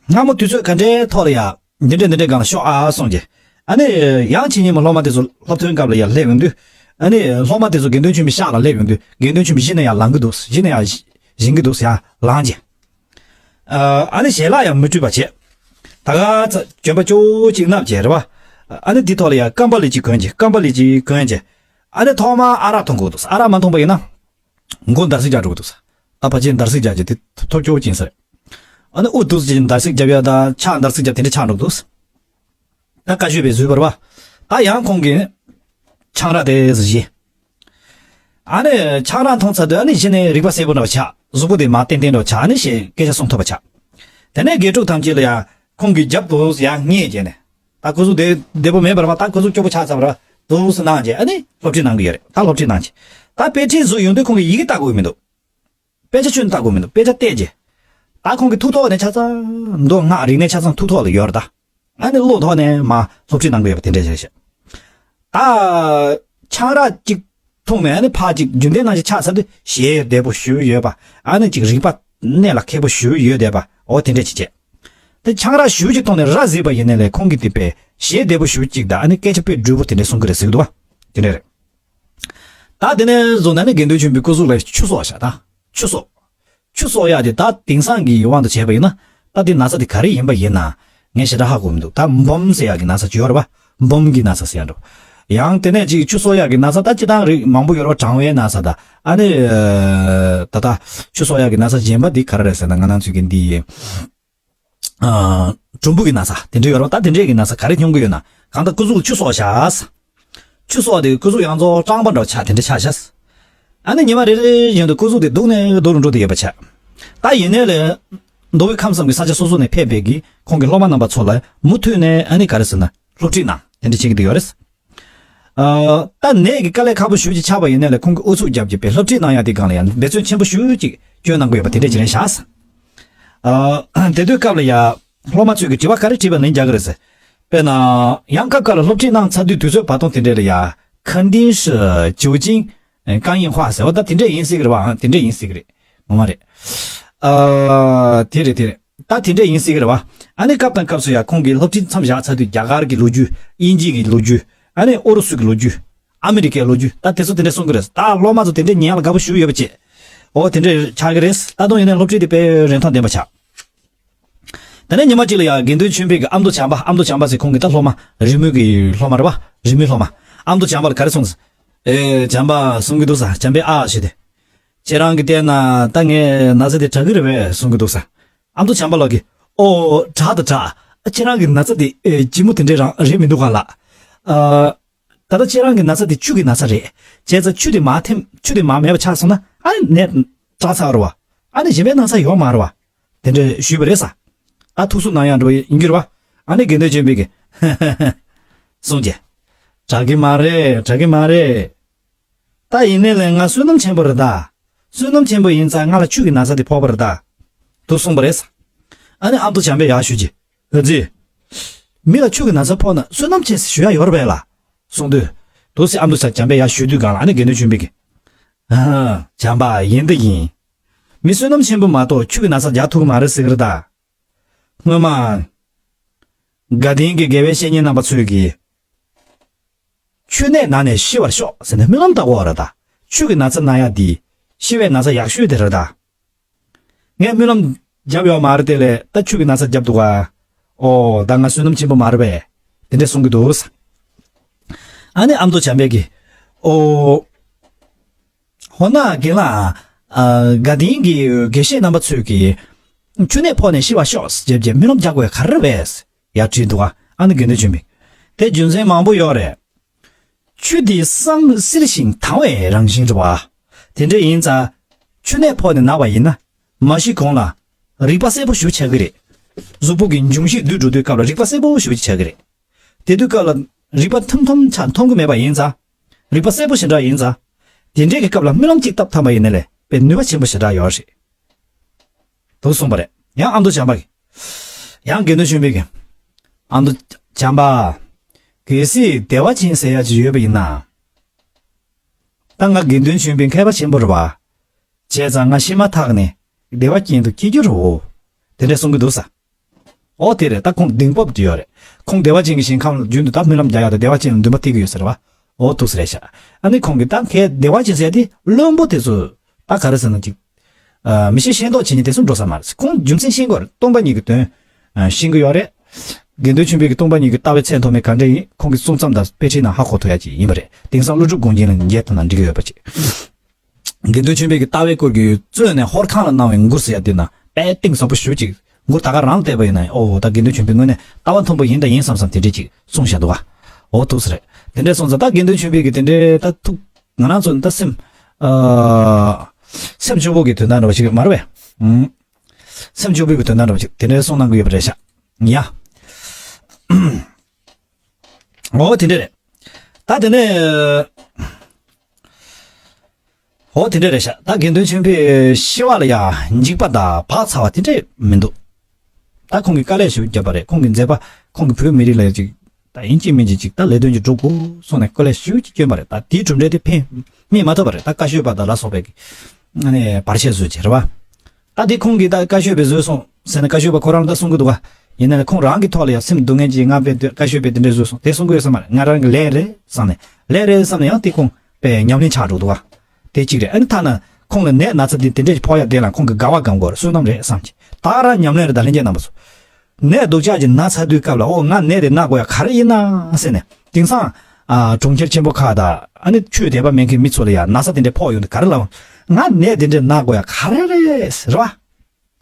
སྔ་མོ་དུས་ཚོད་ག་འདྲའི་ཐོག་ལ་ཡ། འདི་འདྲས་འདི་འདྲས་སྒང་ལ་ཤོག་ཨ་གསུངས་རྗེས། ཨ་ནི་ཡང་ཕྱི་ཉིན་མོ་སློབ་མ་དེ་ཚོ་སློབ་ཐོན་སྐབས་ལ་ཡར་སླེབས་ཡོང་དུས། ཨ་ནི་སློབ་མ་དེ་ཚོ་དགེ་འདུན་ཆོས་འཕེལ་ཤག་ལ་སླེབས་ཡོང་དུས་དགེ་འདུན་ཆོས་འཕེལ་གཞི་ནས་ཡར་ལངས་ཀྱི་འདུག་གཞི་ནས་ཡར་བཞེངས་ཀྱི་འདུག་ཡར་ལངས་རྗེས། ཨ་ནི་ཞལ་ལག་ཡང་མི་སྤྲུལ་པ་བྱས། ད་ག་ཚ་གྱོན་པ་ཅོག་གཅིག་མནབས་བྱས་རེད་བ། ཨ་ནི་དེ་ཐོག་ལ་ཡང་སྐམ་པ་ལི་གཅིག་གོན་བྱས་སྐམ་པ་ལི་གཅིག་གོན་བྱས། ཨ་ནི་ཐོག་མར་ཨ་རག་འཐུང་དགོས་འདུག་ཨ་རག་མ་འཐུང་པ་ཡིན་ན། མགོ་འདར་སིག་རྒྱག་འགྲོ་གི་འདུག་ད་ཕལ་ཆེར་འདར་སིག་རྒྱག་རྒྱུ་དེ་ཐོབ་ཆོག་ཅིང་ཟེར། ཨ་ནི་དབུ་འདུག་ཅིང་འདར་སིག་རྒྱབ་ཡ་ད་ཕྱག་འདར་སིག་རྒྱབ་དེ་འདྲ་ཆགས་འགྲོ་གི་འདུག་ད་བཀའ་ཤོད་པའི་བཟོས་པར་བ། ད་ཡང་ཁོང་གིས་ཆང་རག་དེ་བཟི་བཞེས། ཨ་ནི་ཆང་རག་འཐུང་ཚར་དུས་ཨ་ནི་གཞི་ནས་རིག་པ་གསལ་པོ་འདྲ་བ་ཆགས། གཟུགས་པོ་དེ་མར་ཏན་ཏན་འདྲ་བ་ཆགས། ཨ་ནི་ཞེས་སྐད་ཆ་གསུང་ཐུབ་པ་ཆགས། དེ་ནས་དགེ་ཕྲུག་ཐམས་ཅད་ལ་ཡང་ཁོང་གིས་རྒྱབ་ཏུ་ཡང་བསྙེས་བྱས་ནས། ད་སྐུ་གཟུགས་དེ་བདེ་པོ་མེད་པར་བ་ད་སྐུ་གཟུགས་སྐྱོ་པོ་ཆགས་ཚར་བར་འདུག་སེ་གནང་རྗེས་ཨ་ནི་སློབ་ཁྲིད་གནང་གི་ཡོད་རེད། ད་སློབ་ཁྲིད་གནང་རྗེས་ད་དཔེ་ཁྲིད་བཟོས་ཡོང་དུས་ཁོང་གིས་ཡི་གེ་ལྟ་དགོས་མི་འདུག་དཔེ་ཆ་ཁྱོན་ལྟ་དགོས་མི་འདུག་དཔེ་ཆ་བལྟས་རྗེས། ད་ཁོང་གི་ཐུགས་ཐོག་ནས་ཆ་ཚང་མདོ་སྔགས་རིག་གནས་ཆ་ཚང་ཐུགས་ཐོག་ལ་ཡོད་རེད་ད། ཨ་ནི་བློ་ཐོག་ནས་མ་སློབ་ཁྲིད་གནང་གི་ཡོད་པ་དེ་འདྲ་ཞིག་རེད་ཤག་ད་ཆང་རག་ཅིག་འཐུང་ནས་ཨ་ནི་ཕར་ཅིག་རྒྱུན་ལྡན་ནང་བཞིན་ཆགས་ཚར་དུས་ཞེ་བདེ་པོ་ཞེ་པོ་ཡོད་པ། ཨ་ནི་ཅིག་རིག་པ་གནད་ལ་འཁེལ་པོ་ཞེ་པོ་ཡོད་བསྡད་པ་འོ་དེ་འདྲ་ཅིག་བྱས། དེ་ཆང་རག་ཞེ་པོ་ཅིག་འཐུང་ནས་ར་བཟི་བ་ཡིན་ནའི་ལས་ཁོང་གིས་དེ་དཔེ་ཞེ་བདེ་པོ་ཞེ་པོ་ཅིག་དང་ཨ་ནི་སྐད་ཆ་དཔེ་འགྲོས་པོ་དེ་འདྲ་གསུང་གི་རེད་ཟེར་གི་འདུག་བ། དེ་འདྲ་རེད། ད་དེ་ནས་བཟུང་ནས་ནི་དགེ་འདུན་ཆོས་འཕེལ་སྐུ་གཟུགས་ལ་ཆུ་གསོག་བྱ་དང་། ཆུ་གསོག་ཆུ་གསོག་ཡག་དེ་ད་དེང་སང་གི་དབང་དུ་བྱས་པ་ཡིན་ན་ད་དེ་ན་ཚ་དེ་ག་རེ་ཡིན་པ་ཡིན་ན་ངས་ཞེ་དྲག་ཧ་གོ་མི་འདུག་ད་འབུམ་ཟེར་ཡག་གི་ན་ཚ་ཅིག་ཡོད་རེད་པ། འབུམ་གྱི་ན་ཚ་ཟེར་ཡག་འགྲོ། ཡང་དེ་ནས་ཅིག་ཆུ་གསོག་ཡག་གི་ན་ཚ་ད་སྤྱི་བཏང་རིགས་མང་པོ་ཡོད་རེད་པ། གྲང་བའི་ན་ཚ་ད་ཨ་ནི་ད་ད་ཆུ་གསོག་ཡག་གི་ན་ཚ་གཞན་པ་འདི་ག་རེ་རེད་ཟེར་ན་ང་རང་ཚོའི་གི་འདི་ཡིན། ཨ། གྲུམ་བུ་གི་ན་ཚ་དེ་འདྲ་ཡོད་རེད་པ། ད་དེ་འདྲས་ཀྱི་ན་ཚ་ག་རེ་མྱོང་གི་ཡོད་ན་གང་ལྟར་སྐུ་གཟུགས་ལ་ཆུ་གསོག་བྱ། ཆུ་གསོག་དེ་སྐུ་གཟུགས་ཡང་ཚོ་སྐྲངས་པ་འདྲ་ཆགས་དེ་འདྲ་ཆགས་ཤག་ཨ་ནི་ཉི་མ་རེ་རེ་བཞིན་དུ་སྐུ་གཟུགས་དེ་སྡུག་ནས་སྡུག་རུ་འགྲོ་དེ་ཡོད་པ་ཆགས། ད་ཡིན་ནའི་ལས། མདོ་དབུས་ཁམས་གསུམ་གྱི་ས་ཆ་སོ་སོ་ནས་ཕེབས་པའི་གི་ཁོང་གི་སློབ་མ་རྣམ་པ་ཚོ་ལ་མུ་མཐུད་ནས་ཨ་ནི་ག་རེ་ཟེར་ན་སློབ་ཁྲིད་གནང་དེ་འདྲ་བྱེད་ཀྱི་འདུག་ཡོད་རེད། ཨ། ད་ནད་ཀྱི་དཀའ་ལས་ཁག་པོ་ཞེ་པོ་ཅིག་ཆགས་པ་ཡིན་ནའི་ལས་ཁོང་གིས་ཨུ་ཚུགས་རྒྱབ་ཀྱི་པའི་སློབ་ཁྲིད་གནང་ཡག་དེ་སྒང་ལ་ཡང་འབད་བརྩོན་ཆེན་པོ་ཞེ་པོ་ཅིག་བསྐྱོན་གནང་གི་ཡོད་པ་དེ་འདྲ་ཅིག་རེད་ཤག་ཨ། དེ་དུས་སྐབས་ལ་ཡ། སློབ་མ་ཚོས་ཀྱི་དྲི་བ་ག་རེ་དྲིས་པ་ལན་རྒྱག་གི་རེད་ཟེར། དཔེར་ན། ཡང་སྐབས་འགའ་ལ་སློབ་ཁྲིད་གནང་ཚར་དུས་དུས་ཚོད་བར་སྟོང་དེ་འདྲ་ལ་ཡ།肯定是酒精感染化ཟེར་བ་ད་དེ་འདྲ་ཡིན་སྲིད་ཀྱི་རེད་བ། དེ་འདྲ་ཡིན་སྲིད་ཀྱི་རེད། ངོ་མ་རེད། ཨ། དེ་རེད་དེ་རེད། ད་དེ་འདྲ་ཡིན་སྲིད་ཀྱི་རེད་བ། ཨ་ནི་སྐབས་དང་སྐབས་སུ་ཡ་ཁོང་གིས་སློབ་ཁྲིད་མཚམས་བཞག་ཚར་དུས་རྒྱ་གར་གྱི་ལོ་རྒྱུས། དབྱིན་ཇི་གི་ལོ་རྒྱུས། ཨ་ནི་ཨུ་རུ་སུ་གི་ལོ་རྒྱུས། ཨ་མི་རི་ཀའི་ལོ་རྒྱུས་ད་དེ་ཚོ་དེ་འདྲ་གསུང་གི་རེད། ད་སློབ་མ་ཚོ་དེ་འདྲ་ཉན་ཡག་ལ་དགའ་པོ་ཞེ་པོ་ཡོད་པ་བྱས། འོ་དེ་འདྲ་ཆགས་ཀྱི་རེད། ད་དུང་ཡིན་ནའི་སློབ་ཁྲིད་དེ་དཔེ་རིན་ཐང་ལྡན་པ་ཆགས། དེ་ནས་ཉི་མ་གཅིག་ལ་ཡང་དགེ་འདུན་ཆོས་འཕེལ་གྱི་ཨ་མདོ་བྱམས་པ། ཨ་མདོ་བྱམས་པ་ཟེར་ཁོང་གི་ད་སློབ་མ་རི་མོ་གི་སློབ་མ་རེད་བ། རི་མོའི་སློབ་མ། ཨ་མདོ་བྱམས་པ་ལ་ག་རེ་གསུངས་ཟེར། ཨེ། བྱམས་པ་གསུང་གི་འདུག་ཟེར། བྱམས་པས་ཨ་ཞེས་ཏེ། ཁྱེད་རང་གིས་བལྟས་ན་ད་ངའི་ན་ཚ་དེ་དྲག་གི་རེད་པས་གསུང་གི་འདུག་ཟེར། ཨ་མདོ་བྱམས་པ་ལགས་ཀྱིས། ཨོ། དྲག་དང་དྲག་ཨ། ཁྱེད་རང་གི་ན་ཚ་དེ་ཨེ་ལྗིད་མོ་དེ་འདྲས་རང་རེད་མི་འདུག་ག་ལགས། ཨ། ད་ལྟ་ཁྱེད་རང་གི་ན་ཚ་དེ་ཆུ་གི་ན་ཚ་རེད། བྱས་ཙང་ཆུ་དེ་མར་འཐིམ། ཆུ་དེ་མར་མེད་པ་ཆགས་སོང་ན་ཨ་ནི་ནད་དྲག་ཚར་བ་རེད་བ། ཨ་ནི་གཞན་པའི་ན་ཚ་ཡོད་མ་རེད་བ། དེ་འདྲ་ཞུས་པ་རེད་ཟེར། ད་ཐུགས་གསོ་གནང་ཡག་འདྲ་པོ་ཡིན་རྒྱུ་རེད་བ། ཨ་ནི་དགེ་འདུན་ཆོས་འཕེལ་གྱིས། གསུངས་རྗེས། དྲག་གི་མ་རེད། དྲག་གི་མ་རེད། ད་ཡིན་ནའི་ལས་ང་བསོད་ནམས་ཆེན་པོ་རེད་ད། བསོད་ནམས་ཆེན་པོ་ཡིན་ཙང་ང་ལ་ཆུ་གི་ན་ཚ་དེ་ཕོག་པ་རེད་ད། དུ་གསུངས་པ་རེད་ཟེར། ཨ་ནི་ཨ་མདོ་བྱམས་པས་ཡར་ཞུས་རྗེས། ཨ་ཙི། མི་ལ་ཆུ་གི་ན་ཚ་ཕོག་ན་བསོད་ནམས་ཆེ་ཞུ་ཡག་ཡོད་རེད་པས་ལགས། གསུངས་དུས། དུ་སེ་ཨ་མདོ་བྱམས་པས་ཡར་ཞུ་དུས་སྒང་ལ་ཨ་ནི་དགེ་འདུན་ཆོས་འཕེལ་གྱིས། ཨ། བྱམས་པ་ཡིན་ད་ཡིན། མི་བསོད་ནམས་ཆེན་པོ་མ་གཏོགས་ཆུ་གི་ན་ཚ་རྒྱག་ཐུབ་ཀྱི་མ་རེད་ཟེར་གྱི་རེད་ད། སྔོན་མ། དགའ་ལྡན་གྱི་དགེ་བའི་བཤེས་གཉེན་རྣམ་པ་ཚོས་ཀྱིས། ཆུ་ནད་ན་ནས་ཤི་བར་ཤོག་ཟེར་ནས་སྨོན་ལམ་བཏབ་ཀྱི་ཡོད་རེད་ད། ཆུ་གི་ན་ཚ་ན་ཡག་འདི། ཤི་བའི་ན་ཚ་ཡག་ཤོས་དེ་རེད་ད། ངས་སྨོན་ལམ་བརྒྱབ་ཡོད་མ་རེད་དེ་ལས་ད་ཆུ་གི་ན་ཚ་བརྒྱབ་འདུག་ག་ཨོ་ད་ང་བསོད་ནམས་ཆེན་པོ་མ་རེད་པས། དེ་འདྲས་གསུང་གི་འདུག་ཨ་ནི་ཨ་མདོ་བྱམས་པས་ཀྱིས། ཨོ། འོ་ན་རྒན་ལགས། ཨ། དགའ་ལྡན་གྱི་དགེ་བཤེས་རྣམ་པ་ཚོས་ཀྱིས། ཆུ་ནད་ཕོག་ནས་ཤི་བར་ཤོག་ཟེར་བྱས་སྨོན་ལམ་རྒྱག་དགོས་ག་རེ་རེད་པས། ཡར་དྲིས་འདུག་ག་ཨ་ནི་དགེ་འདུན་ཆོས་འཕེལ། དེ་རྒྱུ་མཚན་མང་པོ་ཡོད་རེད། ཆུ་དེ་བསམ་བསིལ་ཞིང་དྭངས་པའི་རང་བཞིན་རེད་བ། དེ་འདྲ་ཡིན་ཙང་། ཆུ་ནད་ཕོག་ནས་ན་བ་ཡིན་ན། མ་ཤི་གོང་ལ། རིག་པ་གསལ་པོ་ཞིག་ཆགས་ཀྱི་རེད། གཟུགས་པོ་གི་འབྱུང་བཞི་སྡུད་འགྲོ་དུས་སྐབས་ལ་རིག་པ་གསལ་པོ་ཞིག་ཆགས་ཀྱི་རེད། དེ་དུས་སྐབས་ལ་རིག་པ་ཐུམ་ཐུམ་ཆགས་མཐོང་གི་མེད་པ་ཡིན་ཙང་། རིག་པ་གསལ་པོ་ཞེ་དྲག་ཡིན་ཙང་། དེ་འདྲའི་གི་སྐབས་ལ་སྨོན་ལམ་གཅིག་བཏབ་ཐུབ་པ་ཡིན་ན་ལས་དཔེ་ནུས་པ་ཆེན་པོ་ཞེ་དྲག་ཡོད་རེད། དུ་གསུངས་པ་རེད། ཡང་ཨ་མདོ་བྱམས་པ་གིས། ཡང་དགེ་འདུན་ཆོས་འཕེལ་གྱིས། ཨ་མདོ་བྱམས་པ། གལ་སྲིད་བདེ་བ་ཅན་ཟེར་ཡག་ཅིག་ཡོད་པ་ཡིན་ན། ད་ང་དགེ་འདུན་ཆོས་འཕེལ་མཁས་པ་ཆེན་པོ་རེད་བ། བྱས་ཙང་ང་ཤི་མ་ཐག་ནས་བདེ་བ་ཅན་དུ་སྐྱེ་རྒྱུ་རེད་བོ། དེ་འདྲ་གསུང་གི་འདུག་ས། ཨོ་དེ་རེད། ད་ཁོང་གདེང་སྤོབས་ཅིག་ཡོད་རེད། ཁོང་བདེ་བ་ཅན་གྱི་ཞིང་ཁམས་ལ་རྒྱུན་དུ་ད་སྨོན་ལམ་རྒྱག་ཡག་དང་བདེ་བ་ཅན་ལ་འདུན་པ་ཐེབས་ཀྱི་ཡོད་ཟེར་བ། ཨོ་ཐུགས་སུ་རེད་ཤག་ཨ་ནི་ཁོང་གིས་ད་གལ་བདེ་བ་ཅན་ཟེར་དེ་བློན་པོ་དེ་ཚོ་ད་ག་རེ་ཟེར་ན་ཅིག་ཨ། མི་ཤེས་ཤེས་མདོག་བྱེད་མཁན་དེ་ཚོ་འགྲོ་ས་མ་རེད། ཁོང་རྒྱུ་མཚན་ཤེས་དགོས་རེད། སྟོང་པ་ཉིད་ཀྱི་དོན་ཨ། ཤེས་ཀྱི་ཡོད་རེད། དགེ་འདུན་ཆོས་འཕེལ་གྱི་སྟོང་པ་ཉིད་ཀྱི་ལྟ་བའི་ཚད་མཐོ་དམན་ག་འདྲ་ཡིན་ཁོང་གི་གསུང་རྩོམ་དང་དཔེ་ཁྲིད་ནང་ཧ་གོ་ཐུབ་ཡ་ཅིག་ཡིན་པ་རེད། དེང་སང་ཀླུ་སྒྲུབ་དགོངས་རྒྱན་ལ་མཇལ་ཐུབ་ན་འགྲིག་གི་ཡོད་པ་ཅིག་དགེ་འདུན་ཆོས་འཕེལ་གྱི་ལྟ་བའི་སྐོར་གྱི་གཙོས་ནས་ཧོར་ཁང་ལ་གནང་བའི་མགུར་ཟེར་ཡ་དེ་ན་དཔེ་གཏིང་ཟབ་པོ་ཞེ་པོ་ཅིག་མགུར་ད་ག་རང་བལྟས་པ་ཡིན་ན་ཨོ་ད་དགེ་འདུན་ཆོས་འཕེལ་དངོས་གནས་ལྟ་བ་མཐོན་པོ་ཡིན་ད་ཡིན་བསམ་བསམ་དེ་འདྲས་ཅིག་གསུངས་བཞག་འདུག་ག་ཨོ་ཐུགས་སུ་རེད། དེ་འདྲས་སོང་ཙང་ད་དགེ་འདུན་ཆོས་འཕེལ་གྱི་དེ་འདྲས་ད་ཐུགས་ང་རང་ཚོ་ད་སེམས་ཨ། སེམས་སྐྱོ་པོ་གི་དོན་དག་འདྲ་བ་ཞིག་མ་རེད་པས། ཨུམ། སེམས་སྐྱོ་པོ་གི་དོན་དག་འདྲ་བ་ཞིག་དེ་འདྲའི་གསུང་གནང་གི་ཡོད་པ་རེད་ཤག་ཡ། ཨོ་དེ་འདྲ་རེད། ད་དེ་ནས་ཨོ་དེ་འདྲ་རེད་ཤག་ད་དགེ་འདུན་ཆོས་འཕེལ་ཤི་བ་ལ་ཡ་འཇིགས་པ་དང་བག་ཚ་བ་དེ་འདྲ་མི་འདུག་ད་ཁོང་གིས་དཀའ་ལས་ཞེ་པོ་བརྒྱབ་པ་རེད། ཁོང་གི་མཛད་པ་ཁོང་གི་བོད་མི་རིགས་ལ་ཅིག་ད་ཡིན་གཅིག་མིན་གཅིག་ཅིག་ད་ལས་དོན་ཅིག་སྒྲུབ་དགོས་གསུངས་ནས་དཀའ་ལས་ཞེ་པོ་ཅིག་བསྐྱོན་པ་རེད། ད་དེའི་གྲུབ་འབྲས་དེ་ཕན་མི་མ་ཐོབ་པ་རེད། ད་བཀའ་ཤོད་པ་དང་ལ་སོགས་པའི་གི་ཨ་ནི་བར་ཆད་བཟོས་བྱས་རེད་བ། ད་དེ་ཁོང་གིས་ད་བཀའ་ཤོད་པའི་བཟོས་སོང་ཟེར་ན་བཀའ་ཤོད་པ་ཁོ་རང་ད་གསུང་གི་འདུག་ག་ཡིན་ན་ཁོང་རང་གི་ཐོག་ལ་ཡང་སེམས་སྡུག་བསྔལ་གྱིས་ང་དཔེ་བཀའ་ཤོད་པའི་དེ་འདྲ་བཟོས་སོང་དེ་གསུང་གི་ཡོད་ས་མ་རེད། ང་རང་གི་ལས་རེད་བསམ་ནས་ལས་རེད་བསམ་ནས་ཡང་དེ་ཁོང་དཔེ་ཉམས་ལེན་ཆགས་འགྲོ་འདུག་ག་དེ་གཅིག་རེད། ཨ་ནི་ཐ་ན་ཁོང་ལ་ནད་ན་ཚ་འདི་དེ་འདྲས་ཕོག་ཡ་དེ་ལ་ཁོང་གི་དགའ་བ་སྒོམ་དགོས་རེད། བསོད་ནམས་རེད་བསམ་གྱི་ད་རང་ཉམས་ལེན་རེད། ད་ལྷན་རྒྱས་རྣམ་པ་ཚོ་ནད་སྡུག་ཅག་ཅིག་ན་ཚར་དུས་སྐབས་ལ་ཨོ་ང་ནད་དེ་ན་དགོས་ཡ་ག་རེ་ཡིན་ན་ཟེར་ནས་དེང་སང་ཨ་གྲོང་ཁྱེར་ཆེན་པོ་ཁག་དང་ཨ་ནི་ཆོས་དད་པ་མེད་མཁན་མི་ཚོ་ལ་ཡ་ན་ཚ་དེ་འདྲས་ཕོག་ཡོང་དུས་ག་རེ་ལབ་ང་ནད་དེ་འདྲས་ན་དགོས་ཡ་ག་རེ་རེད་ཟེར་བ།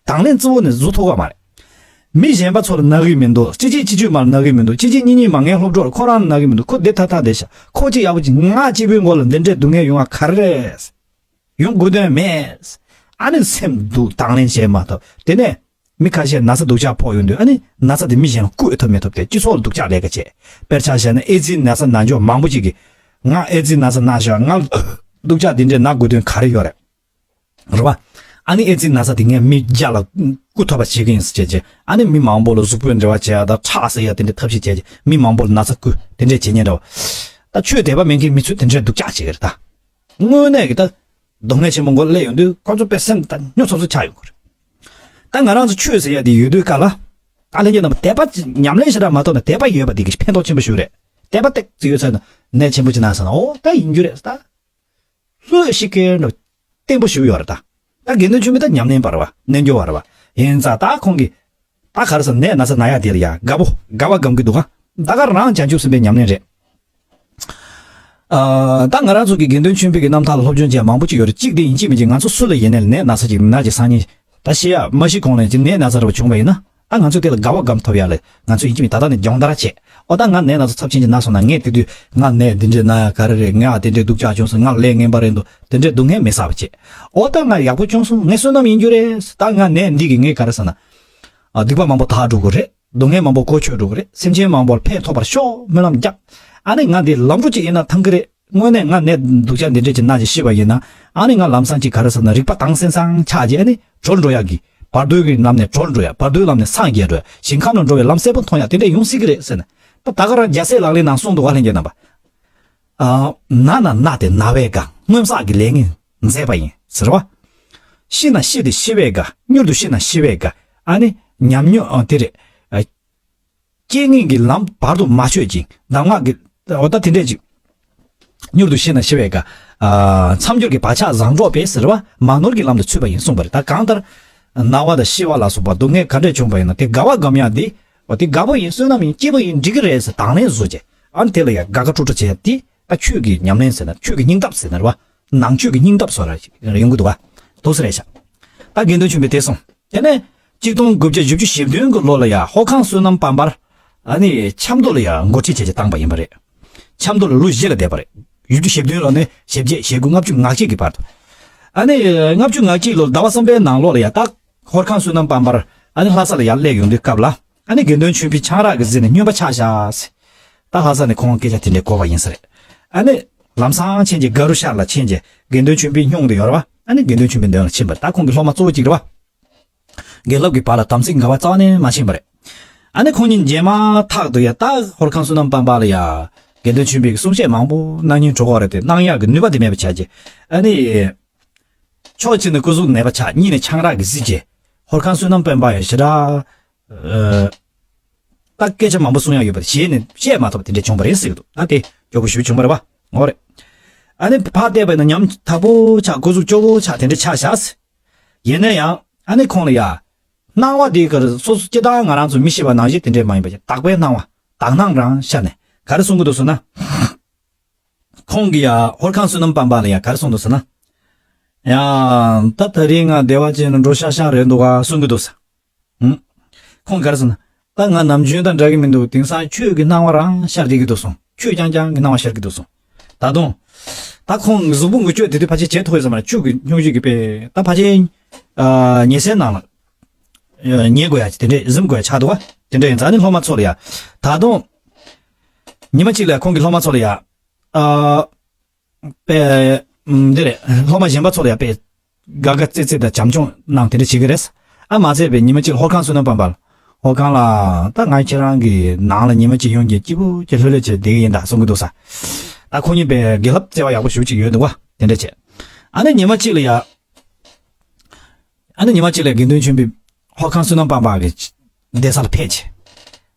དང་ལེན་གཙོ་བོ་ནི་བཟོ་ཐུབ་ཀྱི་མ་རེད། མི་གཞན་པ་ཚོ་ལ་ན་གི་མི་འདུག་གཅིག་གཅིག་གཅིག་གཅིག་མར་ན་གི་མི་འདུག་གཅིག་གཅིག་གཉིས་གཉིས་མ་ངའི་སློབ་གྲོགས་ཁོ་རང་ན་གི་མི་འདུག་ཁོ་བདེ་ཐག་ཐག་བསྡད་ཤག་ཁོ་གཅིག་ཡག་པོ་གཅིག་ང་གཅིག་པུའི་མགོ་ལ་འདི་འདྲའི་སྡུག་བསྔལ་ཡོང་བ་ག་རེ་རེད། ཡོང་དགོས་དོན་མེད། ཨ་ནི་སེམས་སྡུག་དང་ལེན་བྱེད་མ་ཐུབ་དེ་ནས་མི་ཁ་ཤས་ན་ཚ་སྡུག་ཅག་ཕོག་ཡོང་དུས་ཨ་ནི་ན་ཚ་དེ་མི་གཞན་ལ་བསྐུར་ཐུབ་མི་ཐུབ་དེ་སྤྱི་ཚོགས་ལ་སྡུག་ཅག་ལས་ཀ་བྱེད། དཔེར་ཆ་བཞག་ན་ཨེ་ཙི་ན་ཚ་ན་འཇོག་མང་པོ་ཅིག་གིས་ང་ཨེ་ཙི་ན་ཚ་ན་ཤག་ང་ལ་སྡུག་ཅག་འདི་འདྲའི་ན་དགོས་དོན་ག་རེ་ཡོད་རེད། རེད་བ། ཨ་ནི་ཨེ་ཙི་ན་ཚ་དེ་ངས་མི་བརྒྱ་ལ་བསྐུར་ཐུབ་པ་བྱེད་ཀྱི་ཡིན་ཟེར་བྱས་རྗེས་ཨ་ནི་མི་མང་པོ་ལ་གཟུགས་པོའི་འབྲེལ་བ་བྱས་ཡ་དང་ཁྲག་ཟ་ཡ་དེ་འདྲའི་ཐབས་ཤེས་བྱས་རྗེས་མི་མང་པོ་ལ་ན་ཚ་བསྐུར་དེ་འདྲས་བྱེད་ཉེན་འདྲ་བ། ད་ཆོས་དད་པ་མེད་མཁན་མི་ཚོས་དེ་འདྲས་སྡུག་ཅག་བྱེད་ཀྱི་རེད་ད། དངོས་གནས་ཀྱི་ད་སྡུག་བསྔལ་ཆེན་པོ་མགོ་སླེབས་ཡོང་དུས་ཁོ་ཚོ་དཔེ་སེམས་ད་སྨྱོ་ཚོར་ཚོར་ཆགས་ཡོང་གི་རེད། ད་ང་རང་ཚོ་ཆོས་ཟེར་ཡ་དེ་ཡོད་དུས་སྐབས་ལ་ད་ལྷན་རྒྱས་རྣམས་དད་པ་ཉམས་ལེན་ཞེ་དྲག་མ་གཏོགས་ན་དད་པ་ཡོད་པ་དེ་གི་ཕན་ཐོགས་ཆེན་པོ་ཞིག་རེད། དད་པ་ཏིག་ཙི་ཡོད་ཚར་ན་ནད་ཆེན་པོ་ཅིག་ན་ཟེར་ན་ཨོ་ད་ཡིན་རྒྱུ་རེད་ད། ལྷོད་ཤིག་གེ་འགྲོ། བརྟན་པོ་ཞིག་ཡོད་རེད་ད། ད་དགེ་འདུན་ཆོས་འཕེལ་ད་ཉམས་ལེན་པ་རེད་བ། རྣལ་འབྱོར་བ་རེད་བ། ཡིན་ཙང་ད་ཁོང་གིས། ད་ག་རེ་ཟེར་ནད་ན་ཚ་ན་ཡ་དེ་ལ་ཡ་དགའ་པོ་དགའ་བ་སྒོམ་གི་འདུག་ག་ད་ག་རང་བྱང་ཆུབ་སེམས་དཔའི་ཉམས་ལེན་རེད། ཨ། ད་ང་རང་ཚོ་གི་དགེ་འདུན་ཆོས་འཕེལ་གྱི་རྣམ་ཐར་ལ་སློབ་སྦྱོང་བྱས་མང་པོ་ཅིག་ཡོད་རེད། གཅིག་དེ་ཡིན་གཅིག་མིན་གཅིག་ང་ཚོ་སུ་ལ་ཡིན་ནའི་ནད་ན་ཚ་ཅིག་ན་ཅིག་སང་ཉིན་ད་ཤི་ཡ་མ་ཤི་གོང་ལ་ཅིག་ནད་ན་ཚ་རེ་བ་བྱུང་བ་ཡིན་ན་ད་ང་ཚོས་དེ་ལ་དགའ་བ་སྒོམ་ཐུབ་ཡ་ལ་ང་ཚོ་ཡིན་གཅིག་མིན་ད་ལྟ་ནས་སྦྱོང་བརྡར་བྱེད། ཨོ་ད་ང་ནད་ན་ཚ་ཚབས་ཆེན་ཅིག་ན་སོང་ན་ངས་དེ་དུས་ང་ནད་འདི་འདྲས་ན་ཡ་ག་རེ་རེད། ང་དེ་འདྲས་སྡུག་ཅག་བྱུང་སོང་། ང་ལས་ངན་པ་རེད་འདུག་དེ་འདྲས་སྡུག་བསྔལ་མི་བསགས་པ་བྱེད། ཨོ་ད་ང་ཡག་པོ་བྱུང་སོང་། ངའི་བསོད་ནམས་ཡིན་རྒྱུ་རེད། ད་ང་ནད་འདི་གིས་ངས་ག་རེ་ཟེར་ན། ཨ་སྡིག་པ་མང་པོ་དག་འགྲོ་གི་རེད། སྡུག་བསྔལ་མང་པོ་གོ་ཆོད་འགྲོ་གི་རེད། སེམས་ཅན་མང་པོར་ཕན་ཐོགས་པར་ཤོག་སྨོན་ལམ་རྒྱག་ཨ་ནི་ང་འདི་ལམ་འགྲོ་ཅིག་ཡིན་ན་ཐང་གི་རེད། དངོས་གནས་ང་ནད་སྡུག་ཅག་འདི་འདྲས་ཅིག་ན་ཅིག་ཤི་བ་ཡིན་ན་ཨ་ནི་ང་ལམ་སང་ཅིག་ག་རེ་ཟེར་ན་རིག་པ་དྭངས་སང་སང་ཆགས་ཀྱི་ཨ་ནི་གྲོལ་འགྲོ་ཡག་གི་བར་དོའི་གི་ལམ་ནས་གྲོལ་འགྲོ་ཡག་བར་དོའི་ལམ་ནས་སངས་རྒྱས་འགྲོ་ཡག་ཞིང་ཁམས་ལ་འགྲོ་བའི་ལམ་གསལ་པོ་མཐོང་ཡག་དེ་འདྲས་ཡོང་སྲིད་ཀྱི་རེད་ཟེར་ནས་ད་ད་ག་རང་རྒྱལ་སྲས་ལག་ལེན་ནང་གསུངས་འདུག་ག་ལྷན་རྒྱས་རྣམ་པ། ཨ། ན་ན་ན་སྟེ་ན་བས་དགའ། སྔོན་བསགས་ཀྱི་ལས་ངན་མཛད་པ་ཡིན་ཟེར་བ། ཤི་ན་ཤི་སྟེ་ཤི་བས་དགའ། མྱུར་དུ་ཤི་ན་ཤི་བས་དགའ། ཨ་ནི་ཉམས་མྱོང་ཨ་དེ་རེད། ཨ། རྐྱེན་ངན་གྱི་ལམ་བར་དུ་མ་ཆོད་ཅིང་གདམས་ངག་གི་འོ་ད་དེ་འདྲས་ཅིག་མྱུར་དུ་ཤི་ན་ཤི་བས་དགའ། ཨ། མཚམས་སྦྱོར་གྱི་བག་ཆགས་བཟང་གྲོགས་པས་ཟེར་བ་མ་ནོར་གྱི་ལམ་དུ་ཚུད་པ་ཡིན་གསུངས་པ་རེད། ད་གང་ལྟར། ན་བ་དང་ཤི་བ་ལ་སོགས་པ་སྡུག་བསྔལ་ག་འདྲས་བྱུང་བ་ཡིན་ན་དེ་དགའ་བ་སྒོམ་ཡག་འདི། འོ་དེ་དགའ་པོ་ཡིན་བསོད་ནམས་ཡིན་སྐྱིད་པོ་ཡིན་འགྲིག་གི་རེད་ཟེར་དང་ལེན་བཟོ་བྱས། ཨ་ནི་དེ་ལ་ཡང་དགའ་དགའ་སྤྲོ་སྤྲོ་བྱས་ཏེ་ད་ཆོས་ཀྱི་ཉམས་ལེན་ཟེར་ན་ཆོས་ཀྱི་སྙིང་སྟོབས་ཟེར་ན་རེད་བ། ནང་ཆོས་ཀྱི་སྙིང་སྟོབས་བཟོ་ར་ཞིག་ཡོང་གི་འདུག་བ། འདུག་ཟེར་རེད་ཤག་ད་དགེ་འདུན་ཆོས་འཕེལ་དེ་སོང་། དེ་ནས་གཅིག་སྟོང་དགུ་བརྒྱ་བཞི་བཅུ་ཞེ་བདུན་གྱི་ལོ་ལ་ཡང་ཧོར་ཁང་བསོད་ནམས་དཔལ་འབར། ཨ་ནི་ཆབ་མདོ་ལ་ཡང་འགོ་ཁྲིད་བྱས་བྱས་བཏང་པ་ཡིན་པ་རེད། ཆབ་མདོ་ལ་ལོ་བཞི་ལ་བསྡད་པ་རེད། བཞི་བཅུ་ཞེ་བདུན་ལོ་ནས་ཞེ་བརྒྱད་ཞེ་དགུ་ལྔ་བཅུ་ང་གཅིག་གི་བར་དུ། ཨ་ནི་ལྔ་བཅུ་ང་གཅིག་ལོ་ཟླ་བ་གསུམ་པའི་ནང་ལོགས་ལ་ཡང་ད་ཧོར་ཁང་བསོད་ནམས་དཔལ་འབར་ཨ་ནི་ལྷ་ས་ལ་ཡར་སླེབས་ཡོང་དུས་སྐབས་ལ་ཨ་ནི་དགེ་འདུན་ཆོས་འཕེལ་ཆང་རག་གི་རྫས་ནས་སྨྱོན་པ་ཆགས་བཞག་ཟེར། ད་ལྷ་ས་ནས་ཁོང་སྐད་ཆ་དེ་འདྲས་གོ་བ་ཡིན་ས་རེད། ཨ་ནི་ལམ་སང་ཕྱིན་རྗེས་དགའ་རུ་ཤར་ལ་ཕྱིན་རྗེས་དགེ་འདུན་ཆོས་འཕེལ་སྙུང་དུ་ཡོད་རེད་བ། ཨ་ནི་དགེ་འདུན་ཆོས་འཕེལ་མདུན་ལ་ཕྱིན་པ་རེད། ད་ཁོང་གི་སློབ་མ་གཙོ་བོ་གཅིག་རེད་བ། དགེ་སློབ་ཀྱི་བར་ལ་དམ་ཚིག་འགལ་བ་རྩ་བ་ནས་མ་ཕྱིན་པ་རེད། ཨ་ནི་ཁོང་གཉིས་མཇལ་མ་ཐག་ཏུ་ཡ་ད་ཧོར་ཁང་བསོད་ནམས་དཔལ་འབར་ལ་ཡ་དགེ་འདུན་ཆོས་འཕེལ་གྱི་གསུང་བཤད་མང་པོ་གནང་སྙིང་བྲོ་བ་རེད་དེ་གནང་ཡག་གི་ནུས་པ་དེ་མེད་པ་ཆགས་རྗེས་ཨ་ནི། ཕྱོགས་གཅིག་ནས་སྐུ་གཟུགས་ནད་པ་ཆགས་གཉིས་ནས་ཆང་རག་གིས་བཟི་རྗེས་ཧོར་ཁང་བསོད་ནམས་དཔལ་འབར་ཡང་ཞེ་དྲག་ཨ། ད་སྐད་ཆ་མང་པོ་གསུང་ཡག་ཡོད་པ་དེ་ཞེད་ནས་བཤད་མ་ཐུབ་པ་དེ་འདྲས་བྱུང་བ་རེད་ཟེར་གི་འདུག་ད་དེ་སྐྱོ་པོ་ཞེ་པོ་བྱུང་བ་རེད་བ། འོ་རེད། ཨ་ནི་ཕར་བལྟས་པ་ཡིན་ན་ཉམ་ཐག་པོ་ཆགས། འགོ་འཛུགས་སྐྱོ་བོ་ཆགས། དེ་འདྲས་ཆགས་བཞག་ཟེར། ཡིན་ན་ཡང་ཨ་ནི་ཁོང་ལ་ཡ། སྣང་བ་དེ་གར་སོ་སོ་སྤྱིར་བཏང་ང་རང་ཚོ་མི་ཤེས་པ་ནང་བཞིན་དེ་འདྲས་མ་ཡིན་པ་ཞིག་དག་པའི་སྣང་བ། དག་སྣང་རང་ཤར་ནས་ག་རེ་གསུང་གི་འདུག་ཟེར་ན། ཁོང་གིས་ཡ་ཧོར་ཁང་བསོད་ནམས་སྤངས་པ་ལ་ཡ་ག་རེ་གསུངས་འདུག་ཟེར་ན། ཡ། ད་ད་རིང་ང་བདེ་བ་ཅན་ལ་འགྲོ་ཤག་ཤག་རེད་འདུག་ག་གསུང་གི་འདུག་ཟེར། ཧུམ། ཁོང་ག་རེ་ཟེར་ན། ད་ང་ནམ་རྒྱུན་དང་འདྲ་གི་མི་འདུག་དེང་སང་ཆོས་ཀྱི་སྣང་བ་རང་ཤར་བསྡད་ཀྱི་འདུག་གསུངས། ཆོས་རྐྱང་རྐྱང་གི་སྣང་བ་ཤར་གྱི་འདུག་གསུངས། ད་དུང་། ད་ཁོང་གཟུགས་པོ་འགུལ་སྐྱོད་དེ་དུས་ཕལ་ཆེར་བྱེད་ཐུབ་ཡོད་ས་མ་རེད། ཆུ་གི་སྙུང་གཞི་གི་དཔེ་ད་ཕལ་ཆེར། ཉལ་སའི་ནང་ལ། ཉལ་དགོས་ཡ་དེ་འདྲས་གཟིམ་དགོས་ཡ་ཆགས་འདུག་བ། དེ་འདྲས་ཡིན་ཙང་ནི་སློབ་མ་ཚོ་ལ་ཡ། ད་དུང་། ཉི་མ་གཅིག་ལ་ཁོང་གི་སློབ་མ་ཚོ་ལ་ཡ། ཨ། པས། འདི་རེད། སློབ་མ་གཞན་པ་ཚོ་ལ་ཡ་པས། དགའ་དགའ་ཙེ་ཙེ་དང་བྱམས་སྐྱོང་གནང་དེ་འདྲ་བྱེད་ཀྱི་རེད། ཨ་མ་ཚད་པའི་ཉི་མ་གཅིག་ཧོར་ཁང་བསོད་ནམས་སྤངས་པ་ལ། ཧོར་ཁང་ལ་ད་ང་ཁྱེད་རང་གི་ནང་ལ་ཉི་མ་གཅིག་ཡོང་གི་སྐྱིད་པོ་གྱི་ལྷོད་ལྷོད་བྱས་བསྡད་ཀྱི་ཡིན་ད་གསུང་གི་འདུག་ས། ད་ཁོ་གཉིས་པའི་དགེ་ལྷབ་བརྩེ་བ་ཡག་པོ་ཞེ་པོ་ཅིག་ཡོད་འདུག་བ། དེ་འདྲ་བྱས། ཨ་ནི་ཉི་མ་གཅིག་ལ་ཡ། ཨ་ནི་ཉི་མ་གཅིག་ལ་དགེ་འདུན་ཆོས་འཕེལ་ཧོར་ཁང་བསོད་ནམས་སྤངས་པ་གི་བསྡད་ས་ལ་ཕེབས་བྱས།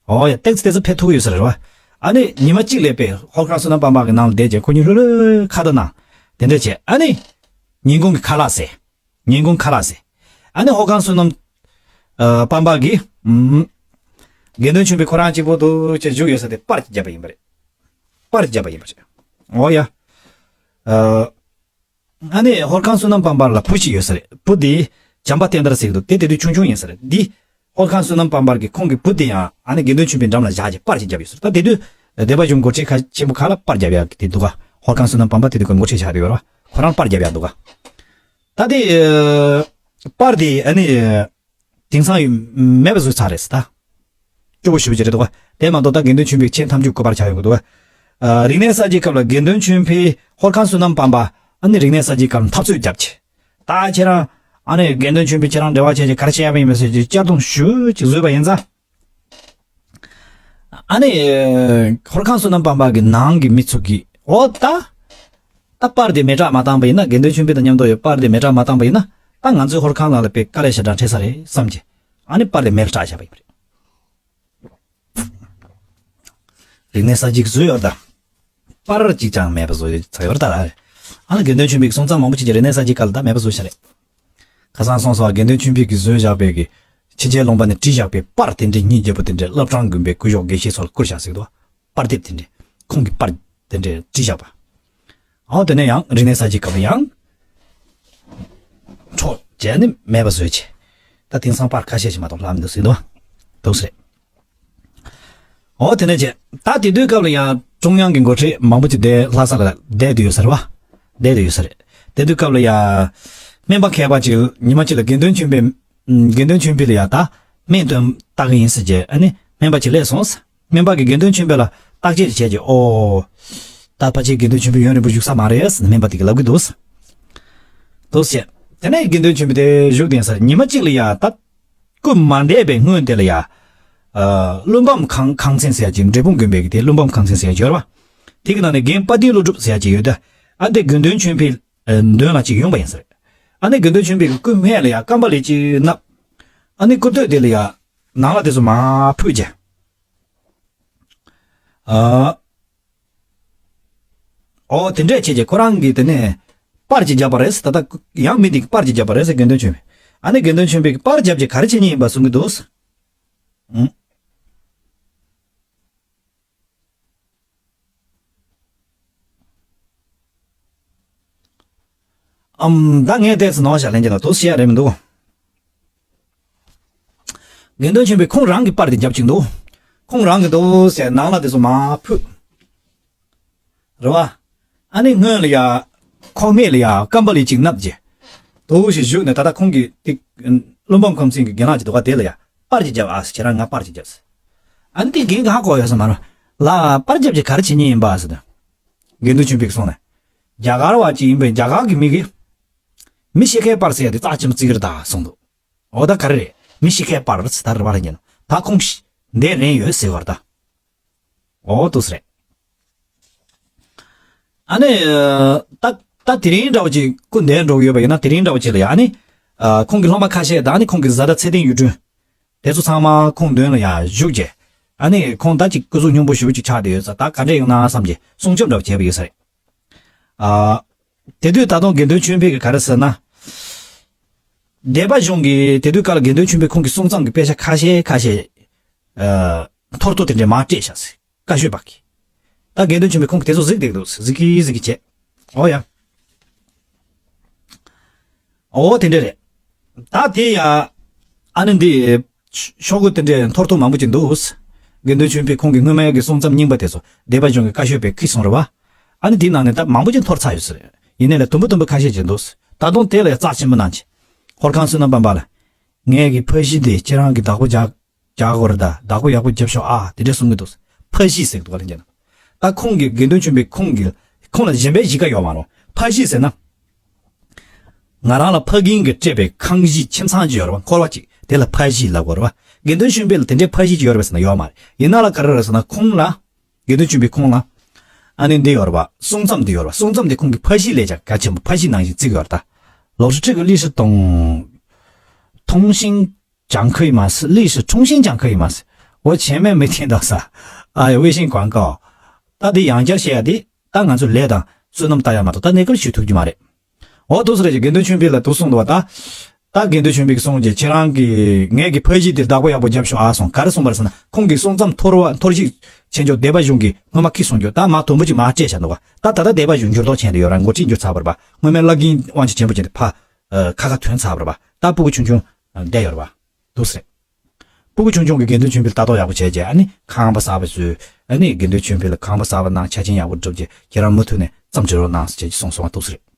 ཨོ་ཡ་ཏེག་ཙི་ཏེག་ཙི་ཕེབས་ཐུབ་ཀྱི་ཡོད་ས་རེད་བ། ཨ་ནི་ཉི་མ་གཅིག་ལ་པས་ཧོར་ཁང་བསོད་ནམས་སྤངས་པ་གི་ནང་ལ་བསྡད་བྱས་ཁོ་གཉིས་ལྷོད་ལྷོད་ཁ་བརྡ་གནང་། དེ་འདྲ་བྱས་ཨ་ནི། ཉིན་གུང་གི་ཁ་ལག་ཟས། ཉིན་གུང་ཁ་ལག་ཟས། ཨ་ནི་ཧོར་ཁང་བསོད་ནམས། ཨ། སྤངས་པ་གིས། ཨུམ། དགེ་འདུན་ཆོས་འཕེལ་ཁོ་རང་གཅིག་པོ་འདུག་བྱས་བཞུགས་ཡོད་ས་དེ་པར་གྱིས་བརྒྱབ་པ་ཡིན་པ་རེད། པར་གྱིས་བརྒྱབ་པ་ཡིན་པ་རེད། ཨོ་ཡ། ཨ། ཨ་ནི་ཧོར་ཁང་བསོད་ནམས་སྤངས་པ་ལ་བུ་གཅིག་ཡོད་ས་རེད། བུ་དེ་བྱམས་པ་བསྟན་དར་ཟེར་གྱི་འདུག་དེ་དེ་དུས་ཆུང་ཆུང་ཡིན་ས་རེད། འདི་ཧོར་ཁང་བསོད་ནམས་སྤངས་པ་གི་ཁོང་གི་བུ་དེ་ཡང་ཨ་ནི་དགེ་འདུན་ཆོས་འཕེལ་འགྲམ་ལ་བཞག་བྱས་པར་གཅིག་བརྒྱབ་ཡོད་ས་རེད། ད་དེ་དུས་སྡེ་པ་གཞུང་སྒོ་ཁྲལ་ཁ་ཆེན་པོ་ཁག་ལ་པར་བརྒྱབ་ཡག་གི་དེ་འདུག་ག་ཧོར་ཁང་བསོད་ནམས་སྤངས་པ་དེ་དུས་ཀྱི་སྒོ་ཁྲལ་ཆགས་དེ་ཡོད་རེད་བ། ཁོ་རང་པར་བརྒྱབ་ཡག་འདུག་ག་ད་དེ་པར་དེ་ཨ་ནི། དེང་སང་ཡོད་མེད་པ་བཟོས་ཚར་རེད་ཟེར་ད། སྐྱོ་པོ་ཞེ་པོ་ཅིག་རེད་འདུག་ག་དེ་མ་གཏོགས་ད་དགེ་འདུན་ཆོས་འཕེལ་མཆེད་ཐམས་ཅད་སྐུ་པར་ཆགས་ཡོང་གི་འདུག་ག་ཨ། རིག་གནས་གསར་བརྗེའི་སྐབས་ལ་དགེ་འདུན་ཆོས་འཕེལ་ཧོར་ཁང་བསོད་ནམས་སྤངས་པ་ཨ་ནི་རིག་གནས་གསར་བརྗེའི་སྐབས་ལ་འཐབ་རྩོད་བརྒྱབ་ཆེ། ད་ཁྱེད་རང་ཨ་ནི་དགེ་འདུན་ཆོས་འཕེལ་ཁྱེད་རང་འབྲེལ་བ་བྱས་ཀྱི་ག་རེ་བྱས་ཡ་ཡིན་པ་ཟེར་གྱི་གཅར་རྡུང་ཞེ་པོ་ཅིག་བཟོས་པ་ཡིན་ཙང་། ཨ་ནི། ཧོར་ཁང་བསོད་ནམས་སྤངས་པ་གི་ནང་གི་མི་ཚོ་གིས་ཨོ་ད། ད་པར་དེ་མེ་སྲེག་མ་བཏང་པ་ཡིན་ན། དགེ་འདུན་ཆོས་འཕེལ་དང་མཉམ་དུ་ཡོད་པར་དེ་མེ་སྲེག་མ་བཏང་པ་ཡིན་ན། ད་ང་ཚོའི་ཧོར་ཁང་ནང་ལ་དཔེ་དཀའ་ལས་ཞེ་དྲག་འཕྲད་ས་རེད་བསམ་གྱི། ཨ་ནི་པར་དེ་མེ་སྲེག་བཞག་པ་ཡིན་པ་རེད། རིག་གནས་གསར་བརྗེ་བཟོས་ཡོད་ད། པར་གཅིག་ཀྱང་མེད་པ་བཟོས་ཚར་ཡོད་རེད་ད། ཨ་ནི་དགེ་འདུན་ཆོས་འཕེལ་གྱི་སོང་ཙང་མང་པོ་ཅིག་གིས་རིག་གནས་གསར་བརྗེའི་སྐབས་ལ་ད་མེད་པ་བཟོས་བཞག་རེད། ཁ་སང་སོང་སོང་དགེ་འདུན་ཆོས་འཕེལ་གྱིས་བཟོས་བཞག་པའི་གི། ཕྱི་རྒྱལ་ལུང་པ་ནས་བྲིས་བཞག་པའི་པར་དེ་འདྲའི་སྙིང་རྗེ་པོ་དེ་འདྲའི་བླ་བྲང་དགོན་པའི་སྐུ་གཞོགས་དགེ་བཤེས་ཚོ་ལ་བསྐུར་བཞག་ཟེར་གི་འདུག་པར་དེབ་དེ་འདྲའི། ཁོང་གིས་པར་དེ་འདྲའི་བྲིས་བཞག་པ། ཨོ་དེ་ནས་ཡང་རིག་གནས་གསར་བརྗེའི་སྐབས་ལ་ཡང་། འཕྲོག་བྱས་ནས་མེད་པ་བཟོས་བྱས། ད་དེང་སང་པར་ཁ་ཤས་ཤིག་མ་གཏོགས་ལྷག་མི་འདུག་ཟེར་གི་འདུག་འདུག་ཟེར། ཨོ་དེ་ནས་བྱས། ད་དེ་དུས་སྐབས་ལ་ཡང་ཀྲུང་དབྱང་གི་འགོ་ཁྲིད་མང་པོ་ཅིག་བསྡད་ལྷ་ས་ལ་བསྡད་དུ་ཡོད་ས་རེད་བ། བསྡད་དུ་ཡོད་ས་རེད། དེ་དུས་སྐབས་ལ་ཡང་། སྨན་པ་མཁས་པ་ཅིག་ཉི་མ་གཅིག་ལ་དགེ་འདུན་ཆོས་འཕེལ། དགེ་འདུན་ཆོས་འཕེལ་ལ་ཡང་ད། སྨན་དོན་བལྟ་གི་ཡིན་ཟེར་བྱས་ཨ་ནི་སྨན་པ་ཅིག་སླེབས་སོང་ཟེར། སྨན་པ་གིས་དགེ་འདུན་ཆོས་འཕེལ་ལ་བརྟག་དཔྱད་བྱས་ཀྱི་ཨོ། ད་ཕལ་ཆེར་དགེ་འདུན་ཆོས་འཕེལ་ཡུན་རིང་པོ་བཞུགས་ས་མ་རེད་ཟེར་ནས་སྨན་པ་དེ་གིས་ལབ་ཀྱི་འདུག་ཟེར། འདུག་ཟེར། དེ་ནས་དགེ་འདུན་ཆོས་འཕེལ་དེ་བཞུགས་བསྡད་ས་རེད། ཉི་མ་གཅིག་ལ་ཡ་ད། སྐུ་མ་འདས་པའི་སྔོན་དེ་ལ་ཡ། ཨ། བློན་འབངས་ཁང་ཁང་ཚན་ཟེར་ཡ་ཅིག་འབྲས་སྤུངས་དགོན་པའི་གི་དེ་བློན་འབངས་ཁང་ཚན་ཟེར་ཡ་ཅིག་ཡོད་རེད་བ། དེ་གི་ནང་ནས་རྒན་དཔལ་ལྡན་ཀླུ་སྒྲུབ་ཟེར་ཡ་ཅིག་ཡོད་དེ། ཨ་འདི་དགེ་འདུན་ཆོས་འཕེལ། ཨ། མདུན་ལ་ཅིག་ཡོང་པ་ཡིན་ས་རེད། ཨ་ནི་དགེ་འདུན་ཆོས་འཕེལ་གྱི་སྐུ་སྨད་ལ་ཡ་ཀམ་པ་ལི་ཅིག་མནབས། ཨ་ནི་སྐུ་སྟོད་དེ་ལ་ཡ། ནང་ལ་དེ་ཚོ་མར་ཕུད་བྱས། ཨ། ཨོ་དེ་འདྲས་བྱས་བྱས་ཁོ་རང་གིས་དེ་ནས་པར་ཅིག་བརྒྱབ་པ་རེད། ད་ལྟ་ཡང་མི་དེ་གིས་པར་ཅིག་བརྒྱབ་པ་རེད་ཟེར་དགེ་འདུན་ཆོས་འཕེལ། ཨ་ནི་དགེ་འདུན་ཆོས་འཕེལ་གྱིས་པར་བརྒྱབ་བྱས་ག་རེ་བྱེད་མཁན་ཡིན་པ་གསུང་གི་འདུག་ཨང་། ཨམ། ད་ངས་བལྟས་ཚེ་ནོར་བཞག་ལན་གྱི་ལ་དུ་བཤད་ཡ་རེད་མི་འདུག་དགེ་འདུན་ཆོས་འཕེལ་ཁོང་རང་གི་པར་དེ་རྒྱབ་ཅིག་འདུག་ཁོང་རང་གི་འདུག་ཟེར་ནང་ལ་དེ་ཚོ་མར་ཕུད། རེད་བ། ཨ་ནི་སྔོན་ལ་ཡ། ཁོག་སྨད་ལ་ཡ་ཀམ་པ་ལི་ཅིག་མནབས་བྱས། དུ་ཞིག་བཞུགས་ནས་ད་ལྟ་ཁོང་གི་ཏིག་བློན་འབངས་ཁང་ཚན་གྱི་རྒན་ལགས་ཅིག་འདུག་ག་དེ་ལ་ཡ། པར་ཅིག་བརྒྱབ་ཨ་ཟེར། ཁྱེད་རང་ང་པར་ཅིག་བརྒྱབ་ཟེར། ཨ་ནི་དེ་རྒན་གྱིས་ཧ་གོ་ཡོད་ས་མ་རེད། ལགས་པར་བརྒྱབ་བྱས་ག་རེ་བྱེད་མཁན་ཡིན་པ་ཟེར་ཏེ། དགེ་འདུན་ཆོས་འཕེལ་གྱིས་གསུངས་ནས། རྒྱ་གར་བ་ཅིག་ཡིན་པས་རྒྱ་གར་གྱི་མི་གིས། མི་ཤི་ཁའི་པར་ཟེར་ཡ་དེ་རྩ་ཆེན་པོ་བརྩི་གི་རེད་ད་གསུངས་འདུག་འོ་ད་ག་རེ་རེད། མི་ཤི་ཁའི་པར་ཟེར་ད་རེད་བ་རེད་ཉན། ད་ཁོང་ཤི་འདས་རན་ཡོད་ཟེར་བ་རེད་ད། འོ་འདུག་སེ་རེད། ཨ་ནི། ད་ད་དེ་རིང་འདྲ་བོ་ཅིག་སྐུ་འདས་འགྲོ་གི་ཡོད་པ་ཡིན་ན་དེ་རིང་འདྲ་བོ་ཅིག་ལ་ཡ་ཨ་ནི། ཁོང་གི་སློབ་མ་ཁ་ཤས་དང་ཨ་ནི་ཁོང་གི་བཟའ་ཟླ་ཚེ་བརྟན་གཡུ་སྒྲོན། དེ་ཚོ་ཚང་མ་ཁོང་མདུན་ལ་ཡ་བཞུགས་བྱས། ཨ་ནི་ཁོང་ད་ཅིག་སྐུ་གཟུགས་སྙོམས་པོ་ཞེ་པོ་ཅིག་ཆགས་བསྡད་ཡོད་ས། ད་ག་འདྲས་ཡོང་ན་བསམ་གྱི་སྲུང་སྐྱོབ་འདྲ་བོ་བྱས་པ་ཡོད་ས་རེད། ཨ། དེ་དུས་ད་དུང་དགེ་འདུན་ཆོས་འཕེལ་གྱིས་ག་རེ་ཟེར་ན། སྡེ་པ་གཞུང་གིས་དེ་དུས་སྐབས་ལ་དགེ་འདུན་ཆོས་འཕེལ་ཁོང་གི་གསུང་རྩོམ་གྱི་དཔེ་ཆ་ཁ་ཤས་ཁ་ཤས། ཨ། ཐོར་ཐོར་དེ་འདྲས་མར་སྤྲད་བཞག་ཟེར། བཀའ་ཤོད་པ་གིས། ད་དགེ་འདུན་ཆོས་འཕེལ་ཁོང་གིས་དེ་ཚོ་གཟིགས་བསྡད་འདུག་ཟེར། གཟིགས་གིན་གཟིགས་གིན་བྱས། ཨོ་ཡ། ཨོ་དེ་འདྲས་རེད། ད་དེ་ཡ། ཨ་ནི་འདི། ཤོག་གུ་དེ་འདྲས་ཐོར་ཐོར་མང་པོ་ཅིག་འདུག་དགེ་འདུན་ཆོས་འཕེལ་ཁོང་གི་སྔོན་མའི་གི་གསུང་རྩོམ་རྙིང་པ་དེ་ཚོ་སྡེ་པ་གཞུང་གི་བཀའ་ཤོད་པས་བརྐུས་སོང་རེད་བ། ཨ་ནི་དེའི་ནང་ནས་ད་མང་པོ་ཅིག་འཐོར་ཚར་ཡོད་ས་རེད། ཡིན་ནའི་ལས་དུམ་བུ་དུམ་བུ་ཁ་ཤས་ཅིག་འདུག་ད་དུང་དེ་ལ་ཡ་རྩ་ཆེན་པོ་གནང་ཆེ། ཧོར་ཁང་བསོད་ནམས་དཔལ་འབར་ལ། ངས་གི་ཕ་གཞིས་དེ་ཁྱེད་རང་གི་བདག་པོ་རྒྱག་རྒྱག་དགོས་རེད་ད། བདག་པོ་ཡག་པོ་རྒྱབ་ཤོག་ཨ། དེ་འདྲས་གསུང་གི་འདུག་ཕ་གཞིས་ཟེར་གི་འདུག་ག་ལན་རྒྱབ་ན། ད་ཁོང་གི་དགེ་འདུན་ཆོས་འཕེལ་ཁོང་གི། ཁོང་ལ་གཞན་པའི་གཞིས་ཀ་ཡོད་མ་རེད། ཕ་གཞིས་ཟེར་ན། ང་རང་ལ་ཕ་རྒན་གྱིས་སྤྲད་པའི་ཁང་གཞིས་ཁྱིམ་ཚང་ཅིག་ཡོད་རེད་བ། འཁོར་བ་ཅིག་དེ་ལ་ཕ་གཞིས་ལབ་དགོས་རེད་བ། དགེ་འདུན་ཆོས་འཕེལ་ལ་དེ་འདྲའི་ཕ་གཞིས་ཅིག་ཡོད་རེད་པས་ཟེར་ན་ཡོད་མ་རེད། ཡིན་ན་ལ་ག་རེ་རེད་ཟེར་ན་ཁོང་ལ། དགེ་འདུན་ཆོས་འཕེལ་ཁོང་ལ། ཨ་ནི་འདི་ཡོད་རེད་བ། གསུང་རྩོམ་འདི་ཡོད་རེད་བ། གསུང་རྩོམ་འདི་ཁོང་གི་ཕ་གཞིས་ལས་ཀྱང་གལ་ཆེན་པོ། ཕ་གཞིས་ནང་བཞིན་བརྩི་གི་ཡོད་རེད་ད། ལོག་ཧྲི་ཁྲི་གི་ལི་ཧྲི་ཏོང་། ཐོང་ཤིང་ཅང་ཁི་ཡི་མ་སི། ལི་ཧྲི་ཐོང་ཤིང་ཅང་ཁི་ཡི་མ་སི། འོ་前面没听到啥། ཨ་ཡ་微信广告། ད་འདི་ཡང་བསྐྱར་བཤད་ཡ་འདི། ད་ང་ཚོ་ལས་དང་བསོད་ནམས་ལྟ་ཡ་མ་གཏོགས་ད་གནས་སྐབས་ཞུ་ཐུབ་ཀྱི་མ་རེད། འོ་འདུག་སེ་རེད་ཀྱི། དགེ་འདུན་ཆོས་འཕེལ་ལ་འདུག་གསུངས་འདུག་བ་ད། ད་དགེ་འདུན་ཆོས་འཕེལ་གྱིས་གསུངས་ཀྱི། ཁྱེད་རང་གི་ངེད་ཀྱི་ཕ་གཞིས་དེ་བདག་པོ་ཡག་པོ་རྒྱབ་ཤོག་ཨ་གསུངས། ག་རེ་གསུངས་པ་རེད་ཟེར་ན། ཁོང་གི་གསུང་རྩོམ་འཐོར་བ་འཐོར་ཞིག་ཆེན་མཆོག་སྡེ་པ་གཞུང་གིས་སྔོན་མ་བརྐུས་སོང་རྒྱུ། ད་མར་དུམ་བུ་གཅིག་མར་སྤྲད་བཞག་འདུག་བ། ད་ད་ལྟ་སྡེ་པ་གཞུང་འགྱུར་ལྡོག་ཕྱིན་དུ་ཡོད་ར། འགོ་ཁྲིད་འགྱུར་ཚར་བ་རེད་པ། སྔོན་མའི་བླ་རྒན་དབང་ཆེན་ཆེན་པོ་ཅིག་དེ་ཕར། ཨ། ཁ་ཁ་ཐོན་ཚར་བ་རེད་པ། ད་སྤུ་གུ་ཆུང་ཆུང་བསྡད་ཡོད་རེད་པ། འདུག་སེ་རེད། སྤུ་གུ་ཆུང་ཆུང་གིས་དགེ་འདུན་ཆོས་འཕེལ་ལ་ལྟ་རྟོག་ཡག་པོ་བྱས་རྗེས། ཨ་ནི་ཁང་པ་གསར་པ་བཟོས། ཨ་ནི་དགེ་འདུན་ཆོས་འཕེལ་ལ་ཁང་པ་གསར་པ་ནང་ཆ་རྐྱེན་ཡག་པོ་བསྒྲུབས་རྗེས་ཁྱེད་རང་མུ་མཐུད་ནས་རྩོམ་འབྲི་རོགས་གནང་ཟེར་བྱས་ཀྱི་གསུངས་སོང་བ་འདུག་སེ་རེད།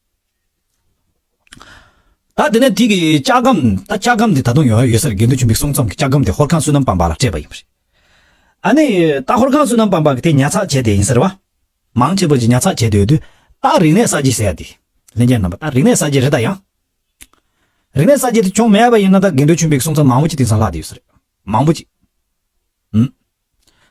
ད་དེ་ནས་དེ་གི་ལྕགས་སྒམ། ད་ལྕགས་སྒམ་དེ་ད་དུང་ཡོད་ཡོད་ས་རེད། དགེ་འདུན་ཆོས་འཕེལ་གསུང་རྩོམ་གྱི་ལྕགས་སྒམ་དེ་ཧོར་ཁང་བསོད་ནམས་དཔལ་འབར་ལ་སྤྲད་པ་ཡིན་པ་རེད། ཨ་ནི་ད་ཧོར་ཁང་བསོད་ནམས་དཔལ་འབར་གྱིས་དེ་ཉར་ཚགས་བྱས་བསྡད་ཡིན་ས་རེད་པ། མང་ཆེ་བོ་ཅིག་ཉར་ཚགས་བྱས་བསྡད་ཡོད་དུས། ད་རིག་གནས་གསར་བརྗེ་ཟེར་ཡ་དེ། ལྷན་རྒྱས་རྣམ་པ། ད་རིག་གནས་གསར་བརྗེ་རེད་ད་ཡང་། རིག་གནས་གསར་བརྗེ་དེ་བྱུང་མེད་པ་ཡིན་ན་ད་དགེ་འདུན་ཆོས་འཕེལ་གྱི་གསུང་རྩོམ་མང་པོ་ཅིག་དེང་སང་ལྷག་བསྡད་ཡོད་ས་རེད། མང་པོ་ཅིག་ཨུམ།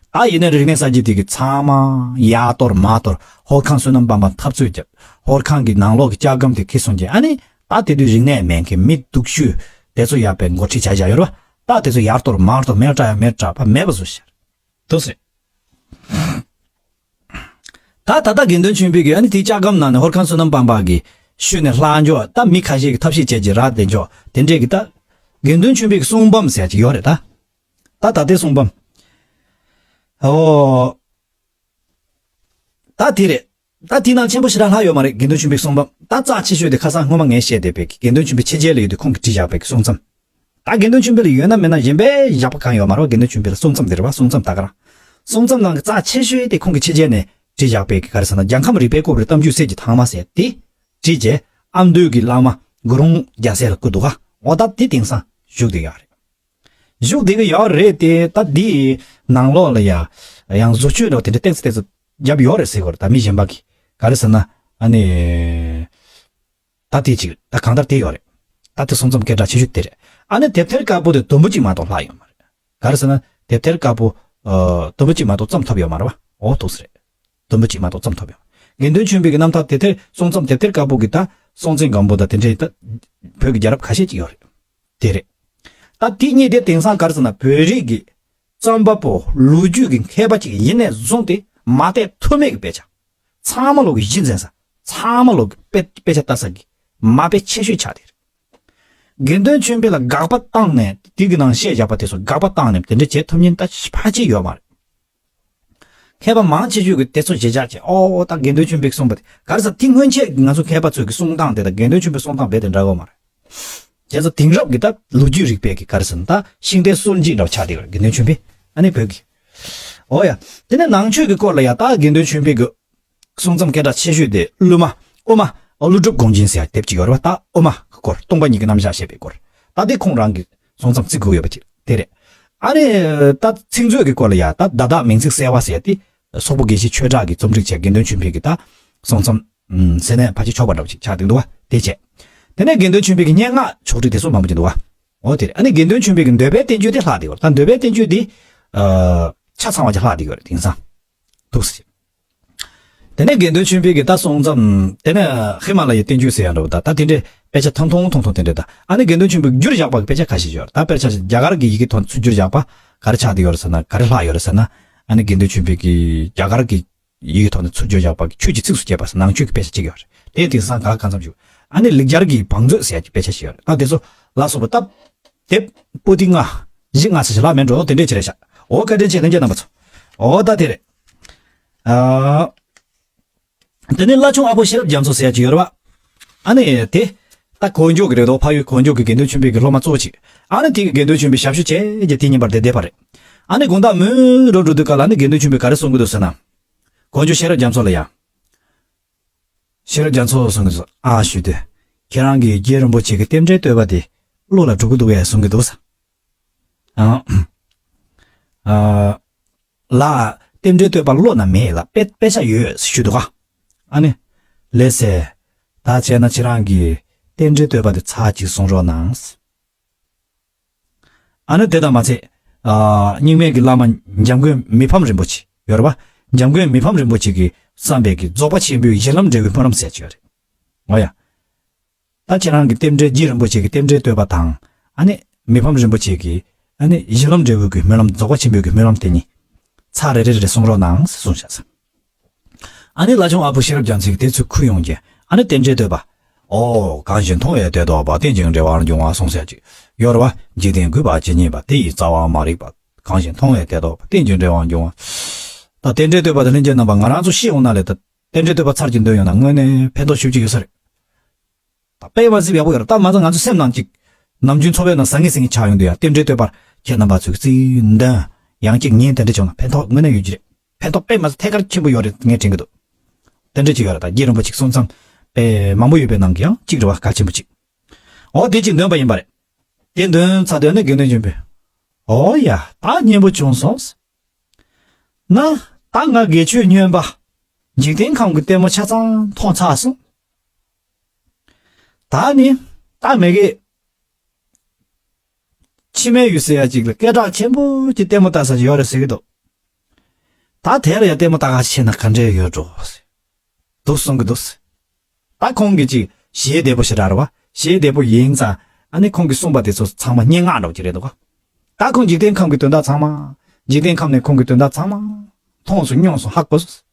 ད་ཡིན་ནའི་རིག་གནས་གསར་བརྗེ་དེ་གི་ཚང་མ་ཡར་གཏོར་མར་གཏོར། ཧོར་ཁང་བསོད་ནམས་དཔལ་འབར་འཐབ་རྩོད་བརྒྱབ། ཧོར་ཁང་གི་ནང་ལོགས་ཀྱི་ལྕགས་སྒམ་དེ་འཁྱེར་སོང་རྗེས། ཨ་ནི་ད་དེ་དུས་རིག་གནས་མེད་མཁན་མི་སྡུག་ཤོས་དེ་ཚོ་ཡར་དཔེ་འགོ་ཁྲིད་བྱས་བཞག་ཡོད་རེད་པ། ད་དེ་ཚོ་ཡར་གཏོར་མར་གཏོར། མེད་དྲག་ཡ་མེད་དྲག་པ་མེད་པ་བཟོས་ཤག་འདུག་སེ། ད་ད་ལྟ་དགེ་འདུན་ཆོས་འཕེལ་གྱིས་ཨ་ནི་དེའི་ལྕགས་སྒམ་ནང་ནས་ཧོར་ཁང་བསོད་ནམས་དཔལ་འབར་གྱི་ཤུལ་ནས་ལྷག་འཇོག། ད་མི་ཁ་ཤས་ཀྱིས་ཐབས་ཤེས་བྱས་རྗེས་རག་བསྡད་འཇོག་དེ་འདྲས་ཀྱི། ད་དགེ་འདུན་ཆོས་འཕེལ་གྱི་གསུང་འབུམ་ཟེར་ཡ་ཅིག་ཡོད་རེད་ད། ད་ད་ལྟའི་གསུང་འབུམ། ཨོ། ད་དེ་རེད། ད་དེའི་ནང་ཆེན་པོ་ཞེ་དྲག་ལྷག་ཡོད་མ་རེད། དགེ་འདུན་ཆོས་འཕེལ་གསུང་འབུམ། ད་རྩ་ཆེ་ཤོས་དེ་ཁ་སང་སྔོན་མ་ངས་བཤད་བསྡད་པའི་དགེ་འདུན་ཆོས་འཕེལ་ཕྱི་རྒྱལ་ལ་ཡོད་དུས་ཁོང་གིས་བྲིས་བཞག་པའི་གསུང་རྩོམ། ད་དགེ་འདུན་ཆོས་འཕེལ་ལ་ཡོད་ན་མེད་ན་གཞན་པའི་བཞག་པ་གང་ཡོད་མ་རེད། དགེ་འདུན་ཆོས་འཕེལ་ལ་གསུང་རྩོམ་དེ་རེད་པ། གསུང་རྩོམ་ད་ག་རང་། གསུང་རྩོམ་ནང་གི་རྩ་ཆེ་ཤོས་དེ་ཁོང་གིས་ཕྱི་རྒྱལ་ནས་བྲིས་བཞག་པའི་ག་རེ་ཟེར་ན། རྒྱལ་ཁམས་རིག་པའི་བཀོད་པའི་གཏམ་རྒྱུད་གསེར་གྱི་ཐང་མ་ཟེར་དེ་བྲིས་རྗེས། ཨ་མདོའི་གི་བླ་མ་གུ་རུང་རྒྱལ་སྲས་ལ་བསྐུར་འདུག་ག་འོ་ད་དེ་དེང་སང་བཞུགས་བསྡད་ཡོད་རེད། བཞུགས་བསྡད་ཀྱི་ཡོད་རེད་དེ། ད་འདིའི་ནང་ལོགས་ལ་ཡ་ཡང་བཟོ་བཅོས་འདྲ་བོ་དེ་འདྲ་ཏོག་ཙམ་ཏོག་ཙམ་བརྒྱབ་ཡོད་རེད་ཟེར་གྱི་ཡོད་རེད། ད་མི་གཞན་པ་གིས་ག་རེ་ཟེར་ན། ཨ་ནི་ད་དེ་ཅིག་ད་གང་ལྟར་དེ་ཡོད་རེད། ད་དེ་གསུང་རྩོམ་སྐད་གྲགས་ཆེ་ཤོས་དེ་རེད། ཨ་ནི་དེབ་ཐེར་དཀར་པོ་དེ་དུམ་བུ་གཅིག་མ་གཏོགས་ལྷག་ཡོད་མ་རེད། ག་རེ་ཟེར་ན་དེབ་ཐེར་དཀར་པོ། ཨ། དུམ་བུ་གཅིག་མ་གཏོགས་བརྩམས་ཐུབ་ཡོད་མ་རེད་པ། འོ་འདུག་སེ་རེད། དུམ་བུ་གཅིག་མ་གཏོགས་བརྩམས་ཐུབ་ཡོད། དགེ་འདུན་ཆོས་འཕེལ་གྱི་རྣམ་ཐར་དེབ་ཐེར། གསུང་རྩོམ་དེབ་ཐེར་དཀར་པོ་གི་ད་སྲོང་བཙན་སྒམ་པོ་དང་དེ་འདྲའི་ད་བོད་ཀྱི་རྒྱལ་རབས་ཁ་ཤས་ཅིག་ཡོད་རེད། དེ་རེད། ད་དེ་གཉིས་དེ་དེང་སང་ག་རེ་ཟེར་ན། བོད་རིགས་ཀྱི་རྩོམ་པ་པོ་ལོ་རྒྱུས་ཀྱི་མཁས་པ་ཅིག་ཡིན་ནས་བཟུང་སྟེ་མ་བལྟས་ཐབས་མེད་ཀྱི་དཔེ་ཆ། ཚང་མ་ལོག་གི་གཞི་འཛིན་ས། ཚང་མ་ལོག་གི་དཔེ་དཔེ་ཆ་ལྟ་ས་གི་མ་དཔེ་ཆེ་ཤོས་ཆགས་དེ་རེད། དགེ་འདུན་ཆོས་འཕེལ་ལ་དགག་པ་བཏང་ནས། དེ་གི་ནང་བཤད་བཞག་པ་དེ་ཚོ་དགག་པ་བཏང་ནས་དེ་འདྲ་བྱེད་ཐུབ་མཁན་ད་ཕལ་ཆེར་ཡོད་མ་རེད། མཁས་པ་མང་ཆེ་ཤོས་ཀྱིས་དེ་ཚོ་གཞི་བཞག་བྱས། ཨོ་ད་དགེ་འདུན་ཆོས་འཕེལ་གྱིས་གསུངས་པ་དེ་ག་རེ་ཟེར། དེ་སྔོན་ཆད་ང་ཚོ་མཁས་པ་ཚོས་ཀྱི་གསུང་སྟངས་དེ་དང་དགེ་འདུན་ཆོས་འཕེལ་གསུང་སྟངས་རྦད་དེ་འདྲ་གི་ཡོད་མ་རེད། བྱས་ཙང་དེང་རབས་ཀྱི་ད་ལོ་རྒྱུས་རིག་པའི་གི་ག་རེ་ཟེར་ན། ད་ཤིང་རྟའི་སྲོལ་འབྱེད་འདྲ་བོ་ཆགས་བསྡད་ཡོད་རེད། དགེ་འདུན་ཆོས་འཕེལ། ཨ་ནི་བོད་ཀྱི། ཨོ་ཡ། དེ་ནས་ནང་ཆོས་ཀྱི་སྐོར་ལ་ཡ་ད་དགེ་འདུན་ཆོས་འཕེལ་གྱི་གསུང་རྩོམ་སྐད་གྲགས་ཆེ་ཤོས་དེ་གླུ་མ། དབུ་མ། ཨོ། ཀླུ་སྒྲུབ་དགོངས་རྒྱན་ཟེར་ཡ་དེབ་ཅིག་ཡོད་རེད་པ། ད་དབུ་མ་གི་སྐོར། སྟོང་པ་ཉིད་ཀྱི་རྣམ་གཞག་བཤད་པའི་སྐོར། ད་དེ་ཁོང་རང་གི་གསུང་རྩོམ་བརྩི་དགོས་ཡོད་པ་ཅིག་དེ་རེད། ཨ་ནི་ད་ཚིག་མཛོད་ཀྱི་སྐོར་ལ་ཡ་ད་བརྡ་དག་མིང་ཚིག་གསལ་བ་ཟེར་ཡ་དེ། སོག་པོ་དགེ་བཤེས་ཆོས་གྲགས་ཀྱིས་རྩོམ་སྒྲིག་བྱས། དགེ་འདུན་ཆོས་འཕེལ་གྱི་ད་གསུང་རྩོམ། ཨུམ། ཟེར་ནས་ཕལ་ཆེར་ཆོག་པ་འདྲ་བོ་ཅིག་ཆགས་བསྡད་འདུག་པ། དེ་བྱས། དེ་ནས་དགེ་འདུན་ཆོས་འཕེལ་གྱི་སྙན་ངག་ཕྱོགས་སྒྲིག་དེ་ཚོ་མང་པོ་ཅིག་འདུག་པ། འོ་དེ་རེད། ཨ་ནི་དགེ་འདུན་ཆོས་འཕེལ་གྱི་འདོད་པའི་བསྟན་བཅོས་དེ་ལྷག་བསྡད་ཡོད་རེད། ད་འདོད་པའི་བསྟན་བཅོས་དེ། ཨ། ཆ་ཚང་བ་ཅིག་ལྷག་བསྡད་ཡོད་རེད་དེང་སང་། འདུག་སེ། དེ་ནས་དགེ་འདུན་ཆོས་འཕེལ་གྱི་ད་གསུང་རྩོམ། དེ་ནས་ཧི་མ་ལ་ཡའི་བསྟན་བཅོས་ཟེར་ཡ་འདྲ་བོ་ད། ད་དེ་འདྲའི་དཔེ་ཆ་ཐུང་ཐུང་ཐུང་ཐུང་དེ་འདྲ་ད། ཨ་ནི་དགེ་འདུན་ཆོས་འཕེལ་བསྒྱུར་བཞག་པ་གི་དཔེ་ཆ་ཁ་ཤས་ཡོད་རེད། ད་དཔེར་ཆ་བཞག་རྒྱ་གར་གྱི་ཡི་གེ་ཐོག་ཚུར་བསྒྱུར་བཞག་པ། ག་རེ་ཆགས་བསྡད་ཡོད་རེད་ཟེར་ན། ག་རེ་ལྷག་ཡོད་རེད་ཟེར་ན། ཨ་ནི་དགེ་འདུན་ཆོས་འཕེལ་གྱིས་རྒྱ་གར་གྱི་ཡི་གེའི་ཐོག་ནས་ཚུར་བསྒྱུར་བཞག་པ་གི་ཆོས་ཀྱི་ཚིགས་སུ་བཅད་པ་ཟེར་ནང་ཆོས་ཀྱི་དཔེ་ཆ་གཅིག་ཡོད་རེད། དེ་དེང་སང་ག་གང་འཚམ་བྱུང་། ཨ་ནི་ལེགས་སྦྱར་གྱི་བང་མཛོད་ཟེར་ཡག་གི་དཔེ་ཆ་ཞིག་ཡོད་རེད། ད་དེ་ཚོ་ལ་སོགས་པ་སྟབས་བདེ་པོ་ཏི་ལྔ་བཞི་ལྔ་ཟེར་ཞིག་ལ་མེད་འགྲོ། དེ་འདྲས་ཅིག་རེད་ཤག་འོ་བཀའ་དྲིན་ཆེ་ལྷན་རྒྱས་རྣམ་པ་ཚོ། འོ་ད་དེ་རེད། ཨ། དེ་ནས་བླ་ཆུང་ཨ་ཕོ་ཤེས་རབ་རྒྱ་མཚོ་ཟེར་ཡག་ཅིག་ཡོད་རེད་བ། ཨ་ནི་དེ་ད་གོ་འཇོག་གི་རེད་དོ། ཕ་ཡུལ་གོ་འཇོག་གི་དགེ་འདུན་ཆོས་འཕེལ་གྱི་སློབ་མ་གཙོ་བོ་ཅིག་ཨ་ནི་དེ་གི་དགེ་འདུན་ཆོས་འཕེལ་ཞབས་ཞུ་བྱས་རྗེས་དེ་ཉིན་པར་དེ་བསྡད་པ་རེད། ཨ་ནི་དགོང་དག་མོན་གྷོ་འགྲོ་དུས་སྐབས་ལ་ཨ་ནི་དགེ་འདུན་ཆོས་འཕེལ་ག་རེ་གསུང་གི་འདུག་ཟེར་ན། གོ་འཇོག་ཤེས་རབ་རྒྱ་མཚོ་ལ་ཡ། ཤེས་རབ་རྒྱ་མཚོ་གསུང་གི་འདུག་ཨ་ཞུས་དུས། ཁྱེད་རང་གིས་རྗེ་རིན་པོ་ཆེ་གི་རྟེན་འབྲེལ་བསྟོད་པ་དེ་བློ་ལ་འགྲོ་གི་འདུག་གས་གསུང་གི་འདུག་ཟེར། ཨ། ཨ། ལགས། རྟེན་འབྲེལ་བསྟོད་པ་བློ་ན་མེད་ལ། དཔེ་དཔེ་ཆ་ཡོད་ཞུས་འདུག་ག་ཨ་ནི། ལགས་སེ། ད་བྱས་ན་ཁྱེད་རང་གིས་རྟེན་འབྲེལ་བསྟོད་པ་དེ་ཚར་གཅིག་གསུང་རོགས་གནང་། ཨ་ནི་དེ་དང་མ་ཚད། ཨ། རྙིང་མའི་གི་བླ་མ་འཇམ་མགོན་མི་ཕམ་རིན་པོ་ཆེ་ཡོད་རེད་བ། འཇམ་མགོན་མི་ཕམ་རིན་པོ་ཆེ་གིས་བརྩམས་པའི་གི་རྫོགས་པ་ཆེན་པོའི་གཞི་ལམ་འབྲས་བུའི་སྨོན་ལམ་ཟེར་གྱི་ཡོད་རེད། འོ་ཡ། ད་ཁྱེད་རང་གི་རྟེན་འབྲེལ་རྗེ་རིན་པོ་ཆེ་གི་རྟེན་འབྲེལ་བསྟོད་པ་དང་། ཨ་ནི་མི་ཕམ་རིན་པོ་ཆེ་གི་ཨ་ནི་གཞི་ལམ་འབྲས་བུ་གི་སྨོན་ལམ། རྫོགས་པ་ཆེན་པོའི་གི་སྨོན་ལམ་དེ་གཉིས་ཚར་རེ་རེ་རེ་གསུང་རོགས་གནང་ཟེར་གསུངས་བཞག་ཟེར། ཨ་ནི་བླ་ཆུང་ཨ་ཕོ་ཤེས་རབ་རྒྱ་མཚོ་གིས་དེ་ཚོ་ཁུར་ཡོང་རྗེས་ཨ་ནི་རྟེན་འབྲེལ་བསྟོད་པ། ཨོ། གང་ཞིག་མཐོང་བས་དེ་རྟོགས་པ། རྟེན་ཅིང་འབྲེལ་བར་འབྱུང་བ་གསུངས་ཟེར་གྱི་ཡོད་རེད་བ། འཇིག་རྟེན་རྒུད་པ་ཇི་སྙེད་པ། དེ་ཡི་རྩ་བ་མ་རིག་པ། གང་ཞིག་མཐོང་བས་དེ་རྟོགས་པ། རྟེན་ཅིང་འབྲེལ་བར་འབྱུང་བ། ད་རྟེན་འབྲེལ་བསྟོད་པ་དེ་ལྷན་རྒྱས་རྣམ་པ་ང་རང་ཚོ་ཤི་འོང་ན་ལས་ད། རྟེན་འབྲེལ་བསྟོད་པ་ཚར་གཅིག་འདོན་ཡོང་ན་དངོས་གནས་ཕན་ཐོགས་ཞེ་པོ་ཅིག་ཡོད་ས་རེད། ད་དཔེ་མ་སྲིད་ཡག་པོ་ཡོད་རེད། ད་མ་ཚད་ང་ཚོ་སེམས་ནང་གཅིག་ནམ་རྒྱུན་འཚོ་བའི་ནང་ཟང་ངེ་ཟིང་ངེ་ཆགས་ཡོང་དུས་ཡང་རྟེན་འབྲེལ་བསྟོད་པར་ཁྱེད་རྣམ་པ་ཚོས་རྩིས་འདོན་ཡང་གཅིག་ཉིན་དེ་འདྲ་བྱུང་ན་ཕན་ཐོགས་དངོས་གནས་ཡོད་ཀྱི་རེད། ཕན་ཐོགས་དཔེ་མ་སྲིད་ཐད་ཀར་ཆེན་པོ་ཡོད་རེད་ངས་དྲན་གྱི་འདུག་དེ་འདྲ་ཅིག་ཡོད་རེད། ད་རྗེ་རིན་པོ་ཆེ་གསུང་མཚམས་དཔེ་མང་པོ་ཡོད་པའི་ནང་གི་ཡང་གཅིག་རེད་བ། གལ་ཆེན་པོ་གཅིག་འོ་དེ་གཅིག་འདོན་པ་ཡིན་པ་རེད། དེ་འདོན་ཚར་དུས་ནི་དགེ་འདུན་ཆོས་འཕེལ། འོ་ཡ། ད་སྙན་པོ་བྱུང་སོང་། ན། ད་ང་དགེ་ཆོས་སྨྱོན་པ། འཇིག་རྟེན་ཁམས་ཀྱི་ལྟད་མོ་ཆ་ཚང་མཐོང་ཚར་སོང་། ད་ནི། ད་མི་དགེ། འཆི་མེད་ཡུལ་ཟེར་ཡ་ཅིག་ལ་སྐད་གྲགས་ཆེན་པོ་ཅིག་ལྟད་མོ་ལྟ་ས་ཅིག་ཡོད་རེད་ཟེར་གྱི་འདུག་ད་དེ་ལ་ཡ་ལྟད་མོ་ལྟ་ག་ཕྱིན་ན་ག་འདྲས་ཡོད་འགྲོ། འདུག་གསུང་གི་འདུག་ད་ཁོང་གིས་ཅིག་ཞེ་བདེ་པོ་ཞེ་དྲག་རེད་བ། ཞེ་བདེ་པོ་ཡིན་ཙང་ཨ་ནི་ཁོང་གིས་གསུངས་པ་དེ་ཚོ་ཚང་མ་སྙན་ངག་འདྲ་བོ་ཅིག་རེད་འདུག་ད་ཁོང་འཇིག་རྟེན་ཁམས་ཀྱི་དོན་དག་ཚང་མ། འཇིག་རྟེན་ཁམས་ནས་ཁོང་གི་དོན་དག་ཚང་མ། མཐོང་སོང་མྱོང་སོང་ཧ་གོ་སོང་།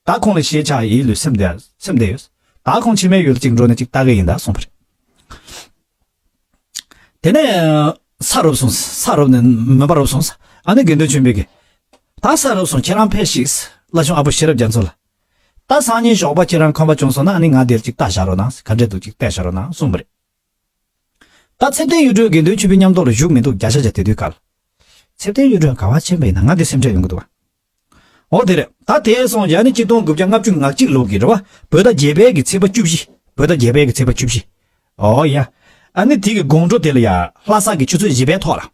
ད་ཁོང་ལ་ཞེན་ཆགས་ཡིད་ལུས་སེམས་བདེ་སེམས་བདེ་ཡོད། ད་ཁོང་འཆི་མེད་ཡུལ་ལ་ཅིག་འགྲོ་ནས་ཅིག་ལྟ་གི་ཡིན་ད་གསུངས་པ་རེད། དེ་ནས་ས་རུབ་སོང་། ས་རུབ་ནས་མོན་པ་རུབ་སོང་། ཨ་ནི་དགེ་འདུན་ཆོས་འཕེལ་གྱིས། ད་ས་རུབ་སོང་། ཁྱེད་རང་ཕེབས་ཤིག་བླ་ཆུང་ཨ་ཕོ་ཤེས་རབ་རྒྱ་མཚོ་ལ། ད་སང་ཉིན་ཞོགས་པ་ཁྱེད་རང་ཁོམ་པ་བྱུང་སོང་ན་ཨ་ནི་ང་འདིར་ཅིག་ལྟ་བཞག་རོགས་གནང་། ག་འདྲས་འདུག་ཅིག་བལྟས་བཞག་རོགས་གནང་གསུངས་པ་རེད། ད་ཚེ་བརྟན་གཡུ་སྒྲོན་དགེ་འདུན་ཆོས་འཕེལ་མཉམ་དུ་ལ་བཞུགས་མི་འདུག་བརྒྱ་ཆ་བརྒྱ་དེ་དུས་སྐབས་ལ། ཚེ་བརྟན་གཡུ་སྒྲོན་ག་བ་ཕྱིན་པ་ཡིན་ན། ང་འདི་སེམས་ཁྲལ་ཡོང་གི་འདུག་བ། འོ་དེ་རེད། ད་དེ་སོང་ཡ་ནི་གཅིག་སྟོང་དགུ་བརྒྱ་ལྔ་བཅུ་ང་གཅིག་ལོ་གི་རེད་བ། བོད་ཟླ་བརྒྱད་པའི་གི་ཚེས་པ་བཅུ་བཞི། བོད་ཟླ་བརྒྱད་པའི་གི་ཚེས་པ་བཅུ་བཞི། འོ་ཡ། ཨ་ནི་དེ་གི་དགོང་དྲོ་དེ་ལ་ཡ་ལྷ་ས་གི་ཆུ་ཚོད་བཞི་པའི་ཐོག་ལ།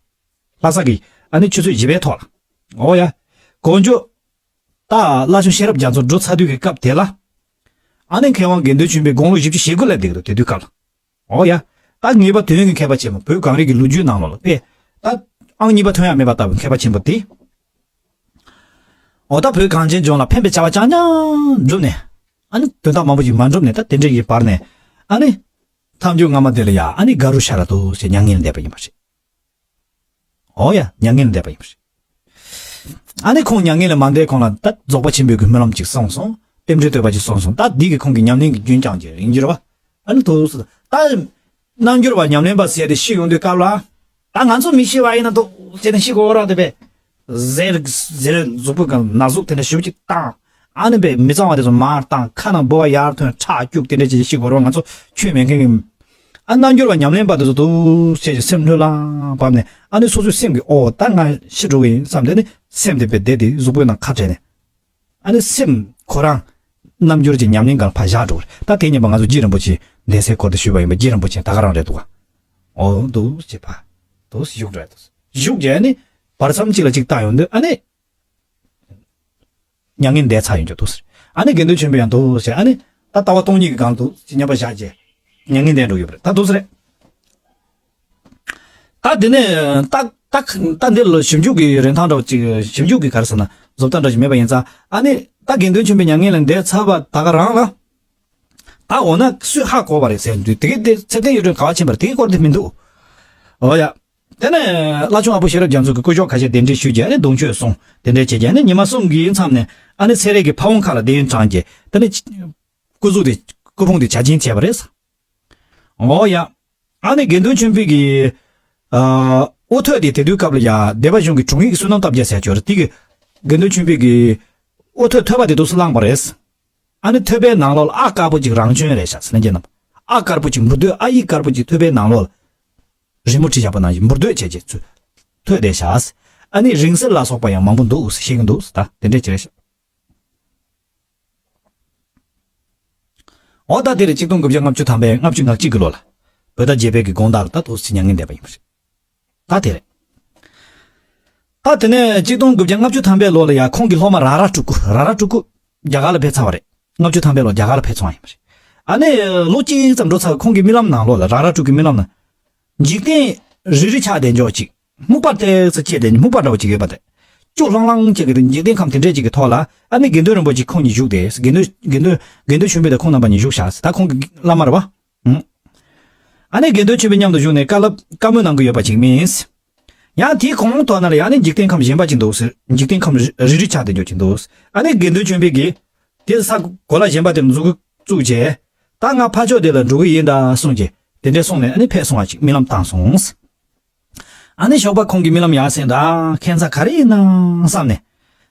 ལྷ་ས་གི་ཨ་ནི་ཆུ་ཚོད་བཞི་པའི་ཐོག་ལ། འོ་ཡ། དཀོན་མཆོག་ད་བླ་ཆུང་ཤེས་རབ་རྒྱ་མཚོ་འགྲོ་ཚར་དུས་ཀྱི་སྐབས་དེ་ལ། ཨ་ནི་མཁས་དབང་དགེ་འདུན་ཆོས་འཕེལ་དགུང་ལོ་བཞི་བཅུ་ཞེ་དགུ་སླེབས་བསྡད་ཀྱི་འདུག་དེ་དུས་སྐབས་ལ། འོ་ཡ། ད་ངེས་པ་དོན་གྱི་མཁས་པ་ཆེན་པོ། བོད་གངས་རི་གི་ལོ་རྒྱུས་ནང་ལོགས་ལ་དཔེ། ད་ཨང་གཉིས་པ་ཐོན་ཡ་མེད་པ་ལྟ་བུའི་མཁས་པ་ཆེན་པོ་དེ། འོ་ད་བོད་གངས་ཅན་ལྗོངས་ལ་ཕན་པའི་བྱ་བ་རྐྱང་རྐྱང་བསྒྲུབས་ནས། ཨ་ནི་དོན་དག་མང་པོ་ཞིག་མ་བསྒྲུབས་ནས། ད་དེ་འདྲ་ཡི་བར་ནས། ཨ་ནི། ཐབས་འགྱུར་སྔ་མ་དེ་ལ་ཡ་ཨ་ནི་དགའ་རུ་ཤར་ར་འདུག་ཟེར་མྱ་ངན་ལས་འདས་པ་ཡིན་པ་རེད། འོ་ཡ། མྱ་ངན་ལས་འདས་པ་ཡིན་པ་རེད། ཨ་ནི་ཁོང་མྱ་ངན་ལས་མ་འདས་གོང་ལ་ད་རྫོགས་པ་ཆེན་པོའི་གི་སྨོན་ལམ་ཅིག་གསུངས་སོང་། རྟེན་འབྲེལ་བསྟོད་པ་ཅིག་གསུངས་སོང་། ད་འདི་གི་ཁོང་གི་ཉམས་ལེན་གྱི་རྒྱུན་བསྐྱངས་ཀྱི་ཡིན་གྱི་རེད་བ། ཨ་ནི་ཐུགས་སུ་ད། རྣལ་འབྱོར་པ་ཉམས་ལེན་པ་ཟེར་ཏེ་ཤི་ཡོང་དུས་སྐབས་ལ། ད་ང་ཚོ་མི་ཤི་བ་ཡིན་ན་འདུག་ཟེར་ནས་ཤི་དགོས་ར་དེ་བས། གཟེར་གཟེར་གཟུགས་པོ་གང་ན་ཟུག་དེ་འདྲ་ཞེ་པོ་ཅིག་བཏང་། ཨ་ནི་བས་མི་གཙང་བ་དེ་ཚོ་མར་བཏང་། ཁ་ནང་ལྦུ་བ་ཡར་ཐོན། ཁྲག་སྐྱུག་དེ་འདྲ་ཅིག་ཤི་དགོས་ར། ང་ཚོ་ཆོས་མེད་མཁན་གྱི། ཨ་རྣལ་འབྱོར་པ་ཉམས་ལེན་པ་དེ་ཚོ་འདུག་ཟེར་ཅིག་སེམས་ལྷོད་ལྷང་བབས་ནས། ཨ་ནི་སོ་སོའི་སེམས་ཀྱི་འོ་ད་ང་ཤི་འགྲོ་གི་ཡིན་བསམ་སྟེ་ནི་སེམས་དེ་བས་བདེ་སྟེ་གཟུགས་པོའི་ནང་ཁ་བྲལ་ནས། ཨ་ནི་སེམས་ཁོ་རང་རྣལ་འབྱོར་གྱི་ཉམས་ལེན་སྒང་ལ་ཕར་བཞག་འགྲོ་གི་རེད། ད་དེ་ཉིན་པ་ང་ཚོ་རྗེ་རིན་པོ་ཆེ་གདན་སའི་སྐོར་དུ་ཞུས་པ་ཡིན་པ། རྗེ་རིན་པོ་ཆེ་ད་ག་རང་རེད་འདུག་ག་འོ་འདུག་ཅེས་ཕར་འདུག་བཞུགས་འགྲོ་ཡ་འདུག་བཞུགས་རྗེས་ནི་བར་མཚམས་གཅིག་ལ་གཅིག་བལྟ་ཡོང་དུས་ཨ་ནི་མྱ་ངན་འདས་ཚར་ཡོང་རྒྱུ་འདུག་ཟེར། ཨ་ནི་དགེ་འདུན་ཆོས་འཕེལ་ཡང་འདུག་ཟེར། ཨ་ནི་ད་ལྟ་བ་སྟོང་ཉིད་ཀྱི་སྒང་དུ་ཅིག་མཉམ་པར་བཞག་རྗེས་མྱ་ངན་འདས་འགྲོ་ཡོད་པ་རེད། ད་འདུག་ཟེར་རེད། ད་འདི་ནས་ད་ད་ད་འདི་ལ་ཞིབ་འཇུག་གི་རིན་ཐང་འདྲ་བ་ཅིག་ཞིབ་འཇུག་གི་ག་རེ་ཟེར་ན་བཟོ་ལྟ་འདྲ་ཞིག་མེད་པ་ཡིན་ཙང་། ཨ་ནི་ད་དགེ་འདུན་ཆོས་འཕེལ་མྱ་ངན་ལས་འདས་ཚར་བ་ད་ག་རང་ལ། ད་འོ་ན་སུས་ཧ་གོ་བ་རེད་ཟེར་དུས་དེ་གི་དེ་ཚེ་བརྟན་གཡུ་སྒྲོན་ག་བ་ཕྱིན་པ་རེད། དེ་གི་སྐོར་དེ་མི་འདུག་འོ་ཡ། དེ་ནས་བླ་ཆུང་ཨ་ཕོ་ཤེས་རབ་རྒྱ་མཚོ་གི་སྐུ་ཞབས་ཁ་ཤས་གདན་འདྲེན་ཞུས་རྗེས་ཨ་ནི་གདུང་མཆོད་སོང་། དེ་འདྲས་བྱས་རྗེས་ཨ་ནི་ཉི་མ་གསུམ་གྱི་མཚམས་ནས་ཨ་ནི་ཚེ་རིང་གི་ཕ་བོང་ཁ་ལ་གདན་དྲངས་རྗེས་དེ་ནས་སྐུ་གཟུགས་དེ་སྐུ་ཕུང་དེ་བྱ་སྦྱིན་བྱས་པ་རེད། འོ་ཡ། ཨ་ནི་དགེ་འདུན་ཆོས་འཕེལ་གྱི་ཨ་དབུ་ཐོད་དེ་དེ་དུས་སྐབས་ལ་ཡ་སྡེ་པ་གཞུང་གི་དྲུང་ཡིག་བསོད་ནམས་སྟོབས་རྒྱལ་ཟེར་ཅོག་རེད། དེ་གི་དགེ་འདུན་ཆོས་འཕེལ་གྱི་དབུ་ཐོད་ཐོད་པ་དེ་འདུག་སེ་བླངས་པ་རེད། ཨ་ནི་ཐོད་པའི་ནང་ལོགས་ལ་ཨ་དཀར་པོ་ཅིག་རང་བྱོན་རེད་ཤག་ཟེར་ན་རྒྱལ་རྣམ། ཨ་དཀར་པོ་ཅིག་འབུར་དོད། ཨ་ཡིག་དཀར་པོ་ཅིག་ཐོད་པའི་ནང་ལོགས་ལ་རི་མོ་བྲིས་བཞག་པ་ནང་བཞིན་འབུར་དོད་བྱས་བྱས་ཚུལ་ཐོད་བསྡད་ཤག། ཨ་ནི་རིང་བསྲེལ་ལ་སོགས་པ་ཡང་མང་པོ་འདུག་ཟེར་བཤད་ཀྱི་འདུག་ཟེར། ད་དེ་འདྲས་ཅིག་རེད་ཤག། འོ་ད་དེ་རེད། གཅིག་སྟོང་དགུ་བརྒྱ་ལྔ་བཅུ་ཐམ་པའི་ལྔ་བཅུ་ང་གཅིག་གི་ལོ་ལ་བོད་ཟླ་བརྒྱད་པའི་གི་དགོང་དག་ལ་ད་འདུག་སེ་མྱ་ངན་འདས་པ་ཡིན་པ་རེད། ད་དེ་རེད། ད་དེ་ནས་གཅིག་སྟོང་དགུ་བརྒྱ་ལྔ་བཅུ་ཐམ་པའི་ལོ་ལ་ཡ་ཁོང་གི་སློབ་མ་ར་ར་སྤྲུལ་སྐུ། ར་ར་སྤྲུལ་སྐུ་རྒྱ་གར་ལ་ཕེབས་ཚར་བ་རེད། ལྔ་བཅུ་ཐམ་པའི་ལོ་རྒྱ་གར་ལ་ཕེབས་སོང་བ་ཡིན་པ་རེད། ཨ་ནི་ལོ་གཅིག་ཙམ་འགྲོ་ཚར་ཁོང་གི་རྨི་ལམ་ནང་ལོགས་ལ། ར་ར་སྤྲུལ་སྐུའི་རྨི་ལམ་ནང་། འཇིག་རྟེན་རིལ་རིལ་ཆགས་བསྡད་འཇོག་ཅིག་སྨུག་པ་ཏོག་ཙམ་ཕྱེས་ཏེ་སྨུག་པ་འདྲ་བོ་ཅིག་ཡོད་པ་དེ། སྐྱུག་ལྷང་ལྷང་བྱེད་ཀྱི་འདུག་འཇིག་རྟེན་ཁམས་དེ་འདྲས་ཅིག་གི་ཐོག་ལ་ཨ་ནི་དགེ་འདུན་རིན་པོ་ཆེ་ཁོང་གཉིས་བཞུགས་ཏེ། དགེ་འདུན་དགེ་འདུན་དགེ་འདུན་ཆོས་འཕེལ་དང་ཁོང་རྣམ་པ་གཉིས་བཞུགས་ཤག་ཟེར། ད་ཁོང་གི་བླ་མ་རེད་བ། ཨ་ནི་དགེ་འདུན་ཆོས་འཕེལ་མཉམ་དུ་བཞུགས་ནས་བཀའ་སློབ་བཀའ་མོལ་གནང་གི་ཡོད་པ་ཅིག་མིན། ཡང་དེའི་གོང་ཐོག་ན་ལ་ཡང་ནི་འཇིག་རྟེན་ཁམས་གཞན་པ་ཅིག་འདུག་ཟེར། འཇིག་རྟེན་ཁམས་རི་རི་རི་ཆགས་ཏེ་འཇོག་ཅིག་འདུག་ཨ་ནི་དགེ་འདུན་ཆོས་འཕེལ་གྱིས་དེ་ས་གོ་ལ་གཞན་པ་དེར་མཛུབ་གུ་བཙུགས་རྗེས། ད་ང་ཕར་ཕྱོགས་དེ་ལ་འགྲོ་གི་ཡིན་ད་གསུངས་རྗེས་དེ་འདྲས་སོང་ནས་ཨ་ནི་ཕེབས་སོང་བ་ཅིག་རྨི་ལམ་བཏང་སོང་། ཨ་ནི་ཞོགས་པ་ཁོང་གི་རྨི་ལམ་ཡར་སེང་ད་ཁྱད་མཚར་ག་རེ་ཡིན་ན་བསམ་ནས།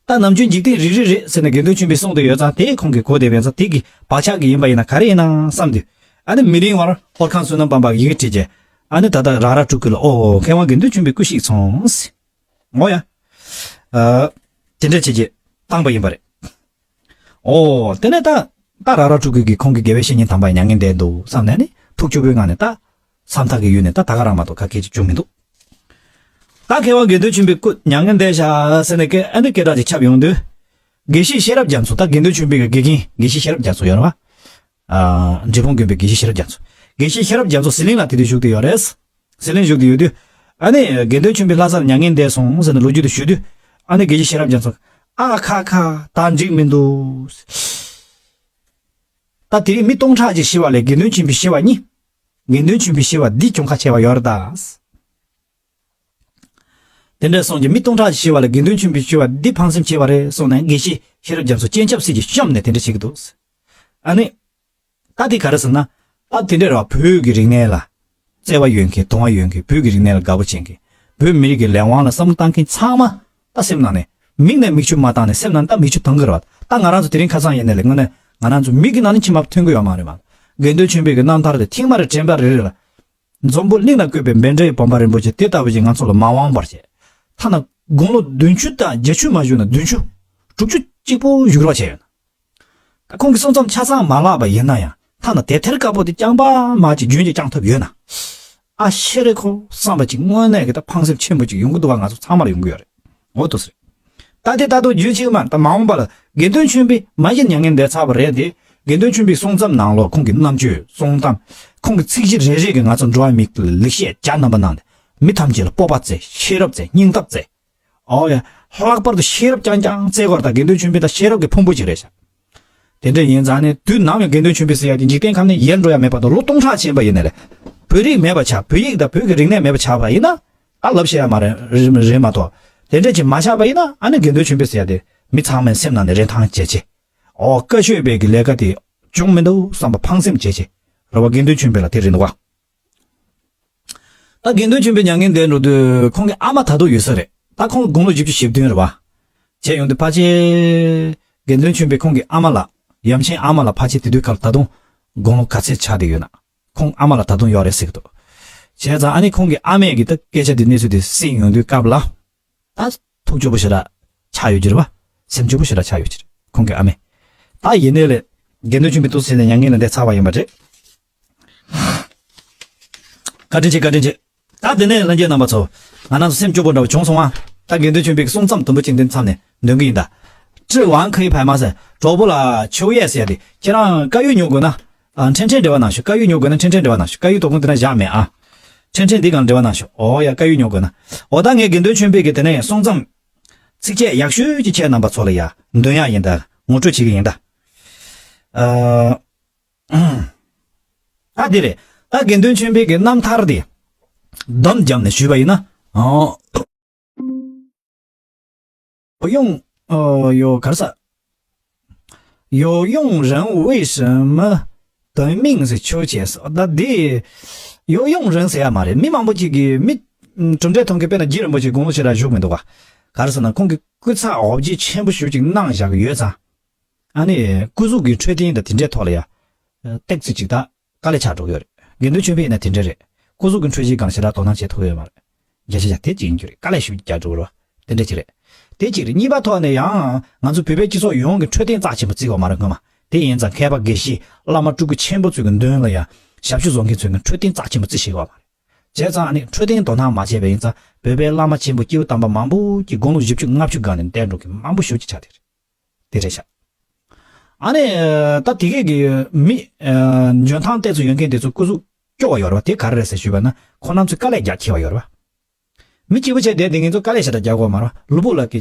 ད་ནམ་རྒྱུན་འཇིག་རྟེན་རིལ་རིལ་རེད་ཟེར་ནས་དགེ་འདུན་ཆོས་འཕེལ་གསུངས་བསྡད་ཡོད་ཙང་དེ་ཁོང་གིས་གོ་བསྡད་པ་ཡིན་ཙང་དེ་གི་བག་ཆགས་ཀྱི་ཡིན་པ་ཡིན་ན་ག་རེ་ཡིན་ན་བསམ་དུས། ཨ་ནི་མི་རིང་བར་ཧོར་ཁང་བསོད་ནམས་དཔལ་འབར་ཡི་གེ་བྲིས་རྗེས། ཨ་ནི་ད་ལྟ་ར་ར་སྤྲུལ་སྐུ་ལ་ཨོ་མཁས་དབང་དགེ་འདུན་ཆོས་འཕེལ་སྐུ་གཤེགས་སོང་། འོ་ཡ། ཨ། དེ་འདྲ་བྱས་རྗེས་བཏང་པ་ཡིན་པ་རེད། ཨོ། དེ་ནས་ད་ད་ར་ར་སྤྲུལ་སྐུ་གིས་ཁོང་གི་དགེ་བའི་བཤེས་གཉེན་དམ་པ་མྱ་ངན་འདས་འདུག་བསམ་ནས་ནི་ཐུགས་སྐྱོ་པོའི་ངང་ནས་ད་བསམ་ཐག་གི་ཡུལ་ནས་ད་ད་ག་རང་མ་གཏོགས་ག་གེ་ཅིག་བྱུང་མི་འདུག་ད་མཁས་དབང་དགེ་འདུན་ཆོས་འཕེལ་སྐུ་མྱ་ངན་འདས་ཤག་ཟེར་ནས་སྐད་ཨ་ནི་སྐད་གྲགས་ཅིག་ཁྱབ་ཡོང་དུས། དགེ་བཤེས་ཤེས་རབ་རྒྱ་མཚོ། ད་དགེ་འདུན་ཆོས་འཕེལ་གྱི་དགེ་རྒན་དགེ་བཤེས་ཤེས་རབ་རྒྱ་མཚོ་ཡོད་རེད་བ། ཨ། འབྲས་སྤུངས་དགོན་པའི་དགེ་བཤེས་ཤེས་རབ་རྒྱ་མཚོ། དགེ་བཤེས་ཤེས་རབ་རྒྱ་མཚོ་ཟི་ལིང་ལ་དེ་དུས་བཞུགས་བསྡད་ཡོད་རེད། ཟི་ལིང་བཞུགས་བསྡད་ཡོད་དུས། ཨ་ནི་དགེ་འདུན་ཆོས་འཕེལ་ལྷ་སར་མྱ་ངན་འདས་སོང་ཟེར་ནས་ལོ་རྒྱུས་དེ་ཞུ་དུས། ཨ་ནི་དགེ་བཤེས་ཤེས་རབ་རྒྱ་མཚོ། ཨ་ཁ་ཁ་ད་འགྲིག་མི་འདུག་ད་དེ་རིང་མི་སྟོང་ཕྲག་ཅིག་ཤི་བ་ལས་དགེ་འདུན་ཆོས་འཕེལ་ཤི་བ་གཉིས། དགེ་འདུན་ཆོས་འཕེལ་ཤི་བ་འདི་གྱོང་ཁ་ཆེ་བ་ཡོད་རེད་ད། དེ་འདྲ་སོང་རྗེས་མི་སྟོང་ཕྲག་ཅིག་ཤི་བ་ལས་དགེ་འདུན་ཆོས་འཕེལ་ཤི་བ་འདི་ཕངས་སེམས་ཆེ་བ་རེད་གསུངས་ནས་དགེ་བཤེས་ཤེས་རབ་རྒྱ་མཚོ་སྤྱན་ཆབ་སྲིད་ཀྱིས་བཤམས་ནས་དེ་འདྲ་བྱེད་ཀྱི་འདུག་ཨ་ནི། ད་དེ་ག་རེ་ཟེར་ན། ད་དེ་འདྲ་རེད་བ། བོད་ཀྱི་རིག་གནས་ལ་བརྩེ་བ་ཡོད་མཁན། དུང་བ་ཡོད་མཁན། བོད་ཀྱི་རིག་གནས་ལ་དགའ་པོ་བྱེད་མཁན། བོད་མི་རིགས་ཀྱི་ལས་དབང་ལ་བསམ་བློ་བཏང་མཁན་ཚང་མ་ད་སེམས་ནང་ནས་མིག་ནས་མིག་ཆུ་མ་བཏང་ནས་སེམས་ནང་ད་མིག་ཆུ་ཐོན་གྱི་རེད་བ། ད་ང་རང་ཚོ་དེ་རིང་ཁ་སང་ཡིན་ནའི་ལས་དངོས་གནས་ང་རང་ཚོ་མིག་གི་ནང་ནས་མཆི་མ་ཐོན་གྱི་ཡོད་མ་རེད་བ། དགེ་འདུན་ཆོས་འཕེལ་གྱི་རྣམ་ཐར་དེ་ཐེངས་མ་རེ་དྲན་པ་རེ་རེ་ལ། འཛམ་བུ་གླིང་ན་བཀོད་པའི་བཻ་ཌཱུརྱ་བམ་པ་རིན་པོ་ཆེ་དེ་ལྟ་བུ་ཞིག་ང་ཚོ་ལ་མ་དབང་བར་བྱས། ཐ་ན་དགུང་ལོ་བདུན་ཅུ་དང་བརྒྱད་ཅུ་མ་བཞུགས་ན་བདུན་ཅུ། དྲུག་ཅུ་གཅིག་པོ་བཞུགས་རོགས་བྱས་ཡོད་ན། ད་ཁོང་གི་གསུང་རྩོམ་ཆ་ཚང་མ་བཀླགས་པ་ཡིན་ན་ཡང་ཐ་ན་དེབ་ཐེར་དཀར་པོ་དེ་རྐྱང་པ་མ་ཅིག་རྒྱུན་གྱི་རྐྱང་ཐུབ་ཡོད་ན། ཨ་ཤེ་རེ་ཁོ་བསམ་པ་ཅིག་དངོས་གནས་ཀྱི་ད་ཕངས་སེམས་ཆེན་པོ་ཅིག་ཡོང་གི་འདུག་བ། ང་ཚོ་ཚང་མར་ཡོང་གི་ཡོད་རེད། འོ་དོ་ཟེར། ད་དེ་ད་དུང་རྒྱུན་ཆིག་མ་ད་མ་འོངས་པ་ལ་དགེ་འདུན་ཆོས་འཕེལ་མ་གཞི་མྱ་ངན་འདས་ཚར་བ་རེད་དེ། དགེ་འདུན་ཆོས་འཕེལ་གསུང་རྩོམ་ནང་ལོགས་ཁོང་གི་རྣམ་དཔྱོད་གསུང་གཏམ། ཁོང་གི་ཚིག་གཞི་རེ་རེ་གིས་ང་ཚོ་འགྲོ་བ་མིའི་ལེགས་བཤད་བརྒྱ་རྣམ་པ་གནང་སྟེ་མི་ཐམས་ཅད་ལ་སྤོབས་པ་བསྩལ། ཤེས་རབ་བསྩལ། སྙིང་སྟོབས་བསྩལ། ཨོ་ཡ། ལྷག་པར་དུ་ཤེས་རབ་རྐྱང་རྐྱང་བསྩལ་དགོས་རེད། ད་དགེ་འདུན་ཆོས་འཕེལ་ད་ཤེས་རབ་ཀྱི་ཕུང་པོ་ཅིག་རེད་ཤག་དེ་འདྲ་ཡིན་ཙང་ནི་དུས་ནམ་ཡང་དགེ་འདུན་ཆོས་འཕེལ་ཟེར་ཡ་དེ་འཇིག་རྟེན་ཁམས་ནས་ཡལ་འགྲོ་ཡ་མེད་པ་དང་། ལོ་སྟོང་ཕྲག་ཕྱིན་པ་ཡིན་ནའི་རེད། བོད་རིགས་མེད་པ་ཆགས། བོད་ཡིག་དང་བོད་ཀྱི་རིག་གནས་མེད་པ་ཆགས་པ་ཡིན་ན། ཨ། ལབ་བཤད་ཡ་མ་རེད། རེད་མ་གཏོགས། དེ་འདྲ་ཅིག་མ་ཆགས་པ་ཡིན་ན་ཨ་ནི་དགེ་འདུན་ཆོས་འཕེལ་ཟེར་ཡ་དེ་མི་ཚང་མའི་སེམས་ནང་ནས་རིན་ཐང་ཇེ་ཆེ། ཨོ། བཀའ་ཤོད་པའི་གི་ལས་ཀ་དེ་བྱུང་མི་འདུག་བསམ་པ་ཕངས་སེམས་ཇེ་ཆེ་རེད་བ། དགེ་འདུན་ཆོས་འཕེལ་ལ་དེ་རེད་འདུག་བ། ད་དགེ་འདུན་ཆོས་འཕེལ་མྱ་ངན་འདས་འགྲོ་དུས་ཁོང་གི་ཨ་མ་ད་དུང་ཡོད་ས་རེད། ད་ཁོང་དགུང་ལོ་བཞི་བཅུ་ཞེ་བདུན་རེད་བ། བྱས་ཡོང་དུས་ཕལ་ཆེར་དགེ་འདུན་ཆོས་འཕེལ་ཁོང་གི་ཨ་མ་ལགས། ཡབ་ཆེན་ཨ་མ་ལགས་ཕལ་ཆེར་དེ་དུས་སྐབས་ད་དུང་དགུང་ལོ་ག་ཚད་ཆགས་བསྡད་ཡོད་ན། ཁོང་ཨ་མ་ལགས་ད་དུང་ཡོད་རེད་ཟེར་གི་འདུག་བྱས་ཙང་ཨ་ནི་ཁོང་གི་ཨ་མས་གི་ད་སྐད་ཆ་དེ་གནས་ཚུལ་དེ་གསན་ཡོང་དུས་སྐབས་ལ། ད་ཐུགས་སྐྱོ་པོ་ཞེ་དྲག་ཆགས་ཡོད་ཀྱི་རེད་བ། སེམས་སྐྱོ་པོ་ཞེ་དྲག་ཆགས་ཡོད་ཀྱི་རེད་ཁོང་གི་ཨ་མས། ད་ཡིན་ནའི་ལས་དགེ་འདུན་ཆོས་འཕེལ་འདུག་ཟེར་ནས་མྱ་ངན་ལས་འདས་ཚར་བ་ཡིན་པ་རེད། བཀའ་དྲིན་ཆེ། བཀའ་དྲིན་ཆེ། ད་དེ་ནས་ལྷན་རྒྱས་རྣམ་པ་ཚོ། ང་རང་ཚོ་སེམས་སྐྱོ་པོ་འདྲ་བོ་བྱུང་སོང་ང་། ད་དགེ་འདུན་ཆོས་འཕེལ་གྱི་གསུང་རྩོམ་དུམ་བུ་གཅིག་འདི་མཚམས་ནས་འདོན་གི་ཡིན་ད། 这碗可以拍吗 ཟེར། གྲོགས་པོ་ལ་秋叶 ཟེར་ཡ་དེ་ཁྱེད་རང་དཀར་ཡོལ་ཉོ་དགོས་ན། ཨ། ཕྲན་ཕྲན་འབྲེལ་བ་གནང་ཤོག་དཀར་ཡོལ་ཉོ་དགོས་ན་ཕྲན་ཕྲན་འབྲེལ་བ་གནང་ཤོག་དཀར་ཡོལ་དོ་དགོང་དེ་ན་བཞག་མེད་ཨ། ཕྲན་ཕྲན་འདི་སྒང་འབྲེལ་བ་གནང་ཤོག་འོ་ཡ། དཀར་ཡོལ་ཉོ་དགོས་ན། འོ་ད་ངས་དགེ་འདུན་ཆོས་འཕེལ་གྱི་དེ་ནས་གསུང་རྩོམ་ཚིགས་བཅད་ཡག་ཤོས་ཅིག་ཁྱེད་རྣམ་པ་ཚོ་ལ་ཡ་འདོན་ཡག་ཡིན་ད། ངོ་སྤྲོད་བྱེད་ཀྱི་ཡིན་ད། ཨ། ད་འདི་རེད། ད་དགེ་འདུན་ཆོས་འཕེལ་གྱི་རྣམ་ཐར་དེ་བསྡོམས་བརྒྱབ་ནས་ཞུས་པ་ཡིན་ན། ཨོ། 游泳，呃，有，ག་རེ་ཟེར། 游泳人为什么得命ཟེར་ཆོས་ཅན་ཟེར། ད་འདི་游泳人ཟེར་ཡ་མ་རེད། མི་མང་པོ་ཅིག་གིས་མི་གྲུབ་འབྲས་ཐོན་མཁན་དཔེར་ན་རྗེ་རིན་པོ་ཆེ་དགུང་ལོ་ཞེ་དྲག་བཞུགས་མི་འདུག་ག་ག་རེ་ཟེར་ན་ཁོང་གི་སྐུ་ཚ་འོ་བརྒྱལ་ཆེན་པོ་ཞེ་ཅིག་གནང་བཞག་གི་ཡོད་ཙང་། ཨ་ནི་སྐུ་གཟུགས་ཀྱི་འཕྲོད་བསྟེན་དང་དེ་འདྲའི་ཐོག་ལ་ཡ། ཏོག་ཙམ་ཅིག་ད་དཀའ་ལས་ཆགས་འགྲོ་གི་ཡོད་རེད། དགེ་འདུན་ཆོས་འཕེལ་ཡིན་ན་དེ་འདྲ་རེད། སྐུ་གཟུགས་ཀྱི་འཕྲོད་བཞེས་སྒང་ཞེ་དྲག་དོ་སྣང་བྱེད་ཐུབ་ཡོད་མ་རེད། བརྒྱ་ཆ་བརྒྱ་དེ་གཅིག་ཡིན་རྒྱུ་རེད། དཀའ་ལས་ཞེ་པོ་རྒྱག་འགྲོ་གི་རེད་བ། དེ་འདྲ་ཅིག་རེད། དེ་གཅིག་རེད། གཉིས་པ་ཐོག་ནས་ཡང་ང་ཚོ་བོད་པའི་སྤྱི་ཚོགས་ཡོངས་ཀྱི་འཕྲོད་བསྟེན་རྩ་ཆེན་པོ་བརྩི་གི་ཡོད་མ་རེད་སྔོན་མ། དེ་ཡིན་ཙང་མཁས་པ་དགེ་བཤེས་བླ་མ་སྤྲུལ་སྐུ་ཆེན་པོ་ཚོའི་གི་མདུན་ལ་ཡང་ཞབས་ཞུ་བཟོ་མཁན་ཚོའི་གི་འཕྲོད་བསྟེན་རྩ་ཆེན་པོ་བརྩི་ཤེས་ཀྱི་ཡོད་མ་རེད། བྱས་ཙང་ཨ་ནི་འཕྲོད་བསྟེན་དོ་སྣང་མ་བྱས་པ་ཡིན་ཙང་བོད་པའི་བླ་མ་ཆེན་པོ་སྐྱེས་བུ་དམ་པ་མང་པོ་ཅིག་དགུང་ལོ་བཞི་བཅུ་ལྔ་བཅུ་སྒང་ནས་འདས་འགྲོ་མཁན་མང་པོ་ཞེ་པོ་ཅིག་ཆགས་བསྡད་རེད། དེ་རེད་ཤག་ཨ་ནི། ད་དེ་གས་ཀྱི་མི། འཇོན་ཐང་ཏོག་ཙམ་ཡོད་མཁན་དེ་ཚོ་སྐུ་གཟུགས་སྐྱོ་བ་ཡོད་རེད་བ། དེ་ག་རེ་རེད་ཟེར་ཞུས་པ་ན་ཁོ་རྣམ་ཚོས་དཀའ་ལས་རྒྱག་ཁྱེར་བ་ཡོད་རེད་བ། མི་སྐྱིད་པོ་བྱས་བསྡད་དེ་ངེད་ཚོ་དཀའ་ལས་ཞེ་དྲག་རྒྱག་དགོས་མ་རེད་བ། ལུས་པོ་ལ་གི་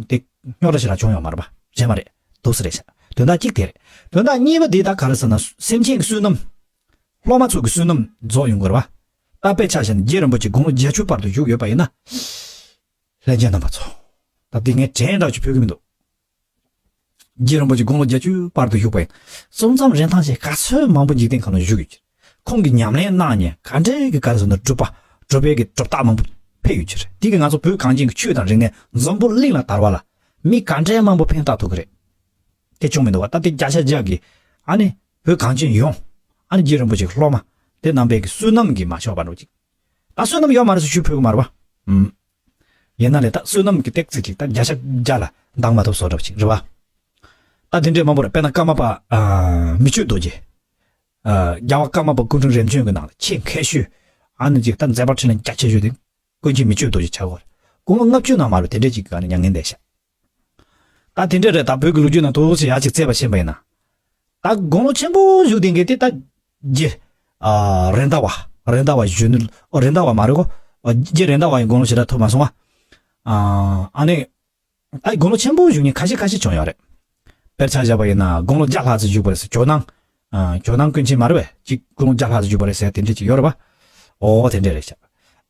དེ་རྙོག་དྲ་ཞེ་དྲག་བྱུང་ཡོད་མ་རེད་བ། རྗེས་མ་རེད། འདུག་སེ་རེད་ཤག་དོན་དག་གཅིག་དེ་རེད། དོན་དག་གཉིས་པ་དེ་ད་ག་རེ་ཟེར་ན་སེམས་ཅན་གྱི་བསོད་ནམས། སློབ་མ་ཚོ་གི་བསོད་ནམས་རྫོགས་ཡོང་གི་རེད་བ། ད་དཔེ་ཆ་བཞག་ན་རྗེ་རིན་པོ་ཆེ་དགུང་ལོ་བརྒྱད་ཅུ་བར་དུ་བཞུགས་ཡོད་པ་ཡིན་ན། ལྷན་རྒྱས་རྣམ་པ་ཚོ། ད་འདི་ངས་དྲན་འདྲ་ཅིག་ཕོད་ཀྱི་མི་འདུག་རྗེ་རིན་པོ་ཆེ་དགུང་ལོ་བརྒྱད་ཅུ་བར་དུ་བཞུགས་པ་ཡིན། གསུང་རྩོམ་རིན་ཐང་ཅན་ག་ཚོད་མང་པོ་འཇིག་རྟེན་ཁམས་ན་བཞུགས་ཡོད་ཀྱི། ཁོང་གིས་ཉམས་ལེན་གནང་ནས་ག་འདྲའི་གི་ག་རེ་ཟེར་ན་གྲུབ་པ་གྲུབ་པའི་གི་གྲུབ་རྟགས་མང་པོ་ཕེབས་ཡོད་ཀྱི་རེད། འདི་གིས་ང་ཚོ་བོད་གངས་ཅན་གྱི་ཆོས་དང་རིག་གནས་འཛམ་བུ་གླིང་ལ་དར་བ་ལ་མི་ག་འདྲའི་མང་པོ་ཕན་བཏགས་ཐུབ་ཀྱི་རེད། དེ་བྱུང་མི་འདུག་བ། ད་དེ་བརྒྱ་ཆ་བརྒྱ་གི་ཨ་ནི་བོད་གངས་ཅན་ཡོངས་ཨ་ནི་རྗེ་རིན་པོ་ཆེ་གི་སློབ་མ་དེ་རྣམ་པས་གི་བསོད་ནམས་ཀྱིས་མ་ཆོག་པ་འགྲོ་ཅིག་ད་བསོད་ནམས་ཡོད་མ་རེད་ཟེར་ཞུ་ཕོད་ཀྱི་མ་རེད་བ། ཨུམ། ཡིན་ན་ལས་ད་བསོད་ནམས་ཀྱི་ཏོག་ཙམ་ཅིག་ད་བརྒྱ་ཆ་བརྒྱ་ལ་འདང་མ་ཐུབ་བཟོ་འདྲ་ཅིག་རེད་བ། ད་དེ་འདྲའི་མང་པོ་རེད། དཔེར་ན་ཀརྨ་པ། ཨ། མི་བསྐྱོད་རྡོ་རྗེ། ཨ། རྒྱལ་བ་ཀརྨ་པ་སྐུ་ཕྲེང་རིམ་བྱོན་གྱི་ནང་ལ་ཆེས་མཁས་ཤོས། ཨ་ནི་ཅིག་ད་མཛད་པ་འཕྲིན་ལས་རྒྱ་ཆེ་ཤོས་དེ། ཀུན་མཁྱེན་མི་བསྐྱོད་རྡོ་རྗེ་ཆགས་ཀྱི་ཡོད་རེད། དགུང་ལོ་ལྔ་བཅུ་ནང་མ་རེད་དེ་འདྲའི་ཅིག་གི་ཨ་ནི་མྱ་ངན་འདས་ཤག་ད་དེ་འདྲ་རེད། ད་བོད་ཀྱི་ལོ་རྒྱུས་ནང་དུ་ཞེ་ཡག་ཅིག་བཙལ་བ་ཕྱིན་པ་ཡིན་ན། ད་དགུང་ལོ་ཆེན་པོ་བཞུགས་བསྡད་མཁན་དེ་ད། རྗེ། ཨ། རེད་མདའ་བ། རེད་མདའ་བ་གཞོན་ནུ། ཨོ་རེད་མདའ་བ་མ་རེད་གོ། ཨོ་རྗེ་རེད་མདའ་བ་ཡི་དགུང་ལོ་ཞེ་དྲག་ཐུབ་མ་སོང་ང་། ཨ། ཨ་ནི། ད་དགུང་ལོ་ཆེན་པོ་བཞུགས་མཁན་ཁ་ཤས་ཁ་ཤས་བྱུང་ཡོད་རེད། དཔེར་ཆ་བཞག་པ་ཡིན་ན་དགུང་ལོ་བརྒྱ་ལྷག་ཙམ་བཞུགས་པ་རེད་ཟེར་ཇོ་ནང་། ཨ། ཇོ་ནང་ཀུན་མཁྱེན་མ་རེད་པས། གཅིག་དགུང་ལོ་བརྒྱ་ལྷག་ཙམ་བཞུགས་པ་རེད་ཟེར་དེ་འདྲས་ཅིག་ཡོད་རེད་པ། ཨོ་དེ་འདྲས་རེད་ཤག་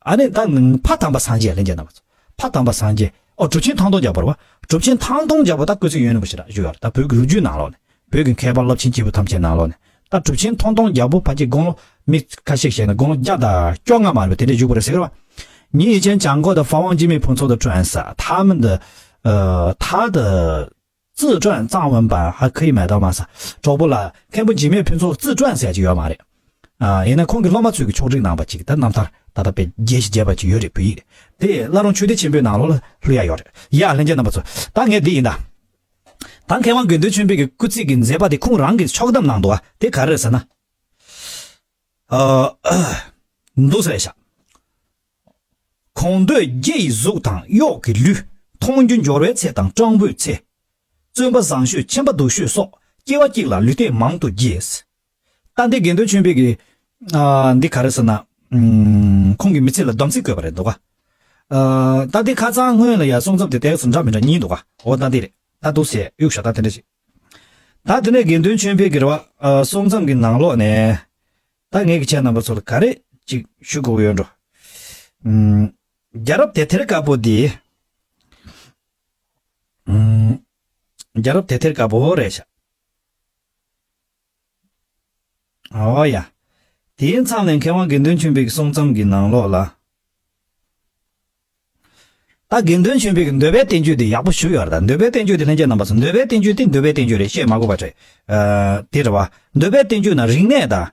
ཨ་ནི་ད་ཕ་དམ་པ་སངས་རྒྱས། ལྷན་རྒྱས་རྣམ་པ་ཚོ། ཕ་དམ་པ་སངས་རྒྱས། ཨོ་གྲུབ་ཆེན་ཐང་སྟོང་རྒྱལ་པོ་རེད་པ། གྲུབ་ཆེན་ཐང་སྟོང་རྒྱལ་པོ་ད་སྐུ་ཚེ་ཡུན་རིང་པོ་ཞེ་དྲག་བཞུགས་ཡོད་རེད། ད་བོད་ཀྱི་ལོ་རྒྱུས་ནང་ལོགས་ནས། བོད་ཀྱི་མཁས་པ་རླབས་ཆེན་སྐྱེས་བུ་ཐམས་ཅད་ནང་ལོགས་ནས། ད་གྲུབ་ཆེན་ཐང་སྟོང་རྒྱལ་པོ་ཕལ་ཆེར་དགུང་ལོ། མི་ཁ་ཤས་བཤད་ན་དགུང་ལོ་བརྒྱ་དང་བཅོ་ལྔ་མ་རེད་པ། དེ་འདྲས་བཞུགས་པ་རེད་ཟེར་གི་རེད་པ། 你以前讲过的法王寂灭punso的传说，他们的，呃，他的自传藏文版还可以买到吗？ཟེར། གྲོགས་པོ་ལགས། མཁན་པོ་འཇིགས་མེད་ཕུན་ཚོགས་རྩིས་ཁྲ་ཟེར་ཡ་ཅིག་ཡོད་མ་རེད། ཨ། ཡིན་ན་ཁོང་གི་སློབ་མ་ཚོས་ཀྱི་ཕྱོགས་སྒྲིག་གནང་བ་ཅིག་ད་རྣམ་ཐར་ད་ལྟ་དཔེ་རྒྱས་ཤིང་རྒྱས་པ་ཅིག་ཡོད་རེད། བོད་ཡིག་རེད། དེ་བླ་རུང་ཆོས་སྡེ་ཆེན་པོའི་ནང་ལོགས་ལ་ལྷུ་ཡ་ཡོད་རེད། ཡ་ལྷན་རྒྱས་རྣམ་པ་ཚོ། ད་ངས་འདི་ཡིན་ད། ད་མཁས་དབང་དགེ་འདུན་ཆོས་འཕེལ་གྱི་སྐུ་ཚེ་གི་མཛད་པ་དེ་ཁོང་རང་གིས་ཕྱོགས་བསྡོམས་གནང་འདུག་བ། དེ་ག་རེ་རེད་ཟེར་ན། ཨ། འདུག་ཟེར་ཤག་གོང་འདོད་རྒྱུ་ཡི་གཟུགས་དང་གཡོག་གི་ལུས། མཐོང་རྒྱུ་འབྱོར་བའི་ཚེ་དང་སྤྲང་པོའི་ཚེ། བརྩོན་པ་བཟང་ཤོས་ཁྱིམ་པ་སྡུག་ཤོས་སོགས་སྐྱེ་བ་གཅིག་ལ་ལུས་རྟེན་མང་དུ་བགྱིས། ད་འདི་དགེ་འདུན་ཆོས་འཕེལ་གྱིས། ཨ། འདི་ག་རེ་ཟེར་ན། ཨུམ། ཁོང་གི་མི་ཚེ་ལ་སྡོམ་ཚིག་བཀོད་པ་རེད་འདུག་ག་ཨ། ད་འདི་ཁ་སང་སྔོན་ལ་ཡ་གསུང་རྩོམ་དེ་ཏོག་ཙམ་འདྲ་མི་འདྲ་གཉིས་འདུག་ག་འོ་ད་འདི་རེད། ད་འདུག་ཟེར་གཡུག་ཤག་ད་དེ་འདྲ་ཞིག་ད་དེ་ནས་དགེ་འདུན་ཆོས་འཕེལ་གྱི་རེད་པ། ཨ། གསུང་རྩོམ་གྱི་ནང་ལོགས་ནས། ད་ངས་ཀྱི་ཁྱེད་རྣམ་པ་ཚོ་ལ་ག་རེ་ཅིག་ཞུ་དགོས་ཀྱི་ཡོད་འགྲོ། ཨུམ། རྒྱལ་རབས་དེབ་ཐེར་དཀར་པོ་འདི། ཨུམ། རྒྱལ་རབས་དེབ་ཐེར་དཀར་པོ་རེད་ཤག་ཨོ་ཡ། དེའི་མཚམས་ནས་མཁས་དབང་དགེ་འདུན་ཆོས་འཕེལ་གྱི་གསུང་རྩོམ་གྱི་ནང་ལོགས་ལ། ད་དགེ་འདུན་ཆོས་འཕེལ་གྱི་འདོད་པའི་བསྟན་བཅོས་དེ་ཡག་པོ་ཞིག་ཡོད་རེད། ད་འདོད་པའི་བསྟན་བཅོས་དེ་ལྷན་རྒྱས་རྣམ་པ་ཚོ། འདོད་པའི་བསྟན་བཅོས་དེ་འདོད་པའི་བསྟན་བཅོས་རེད། བཤད་མ་དགོས་པ་རེད། ཨ། དེ་རེད་པ། འདོད་པའི་བསྟན་བཅོས་ནང་རིག་གནས་དང་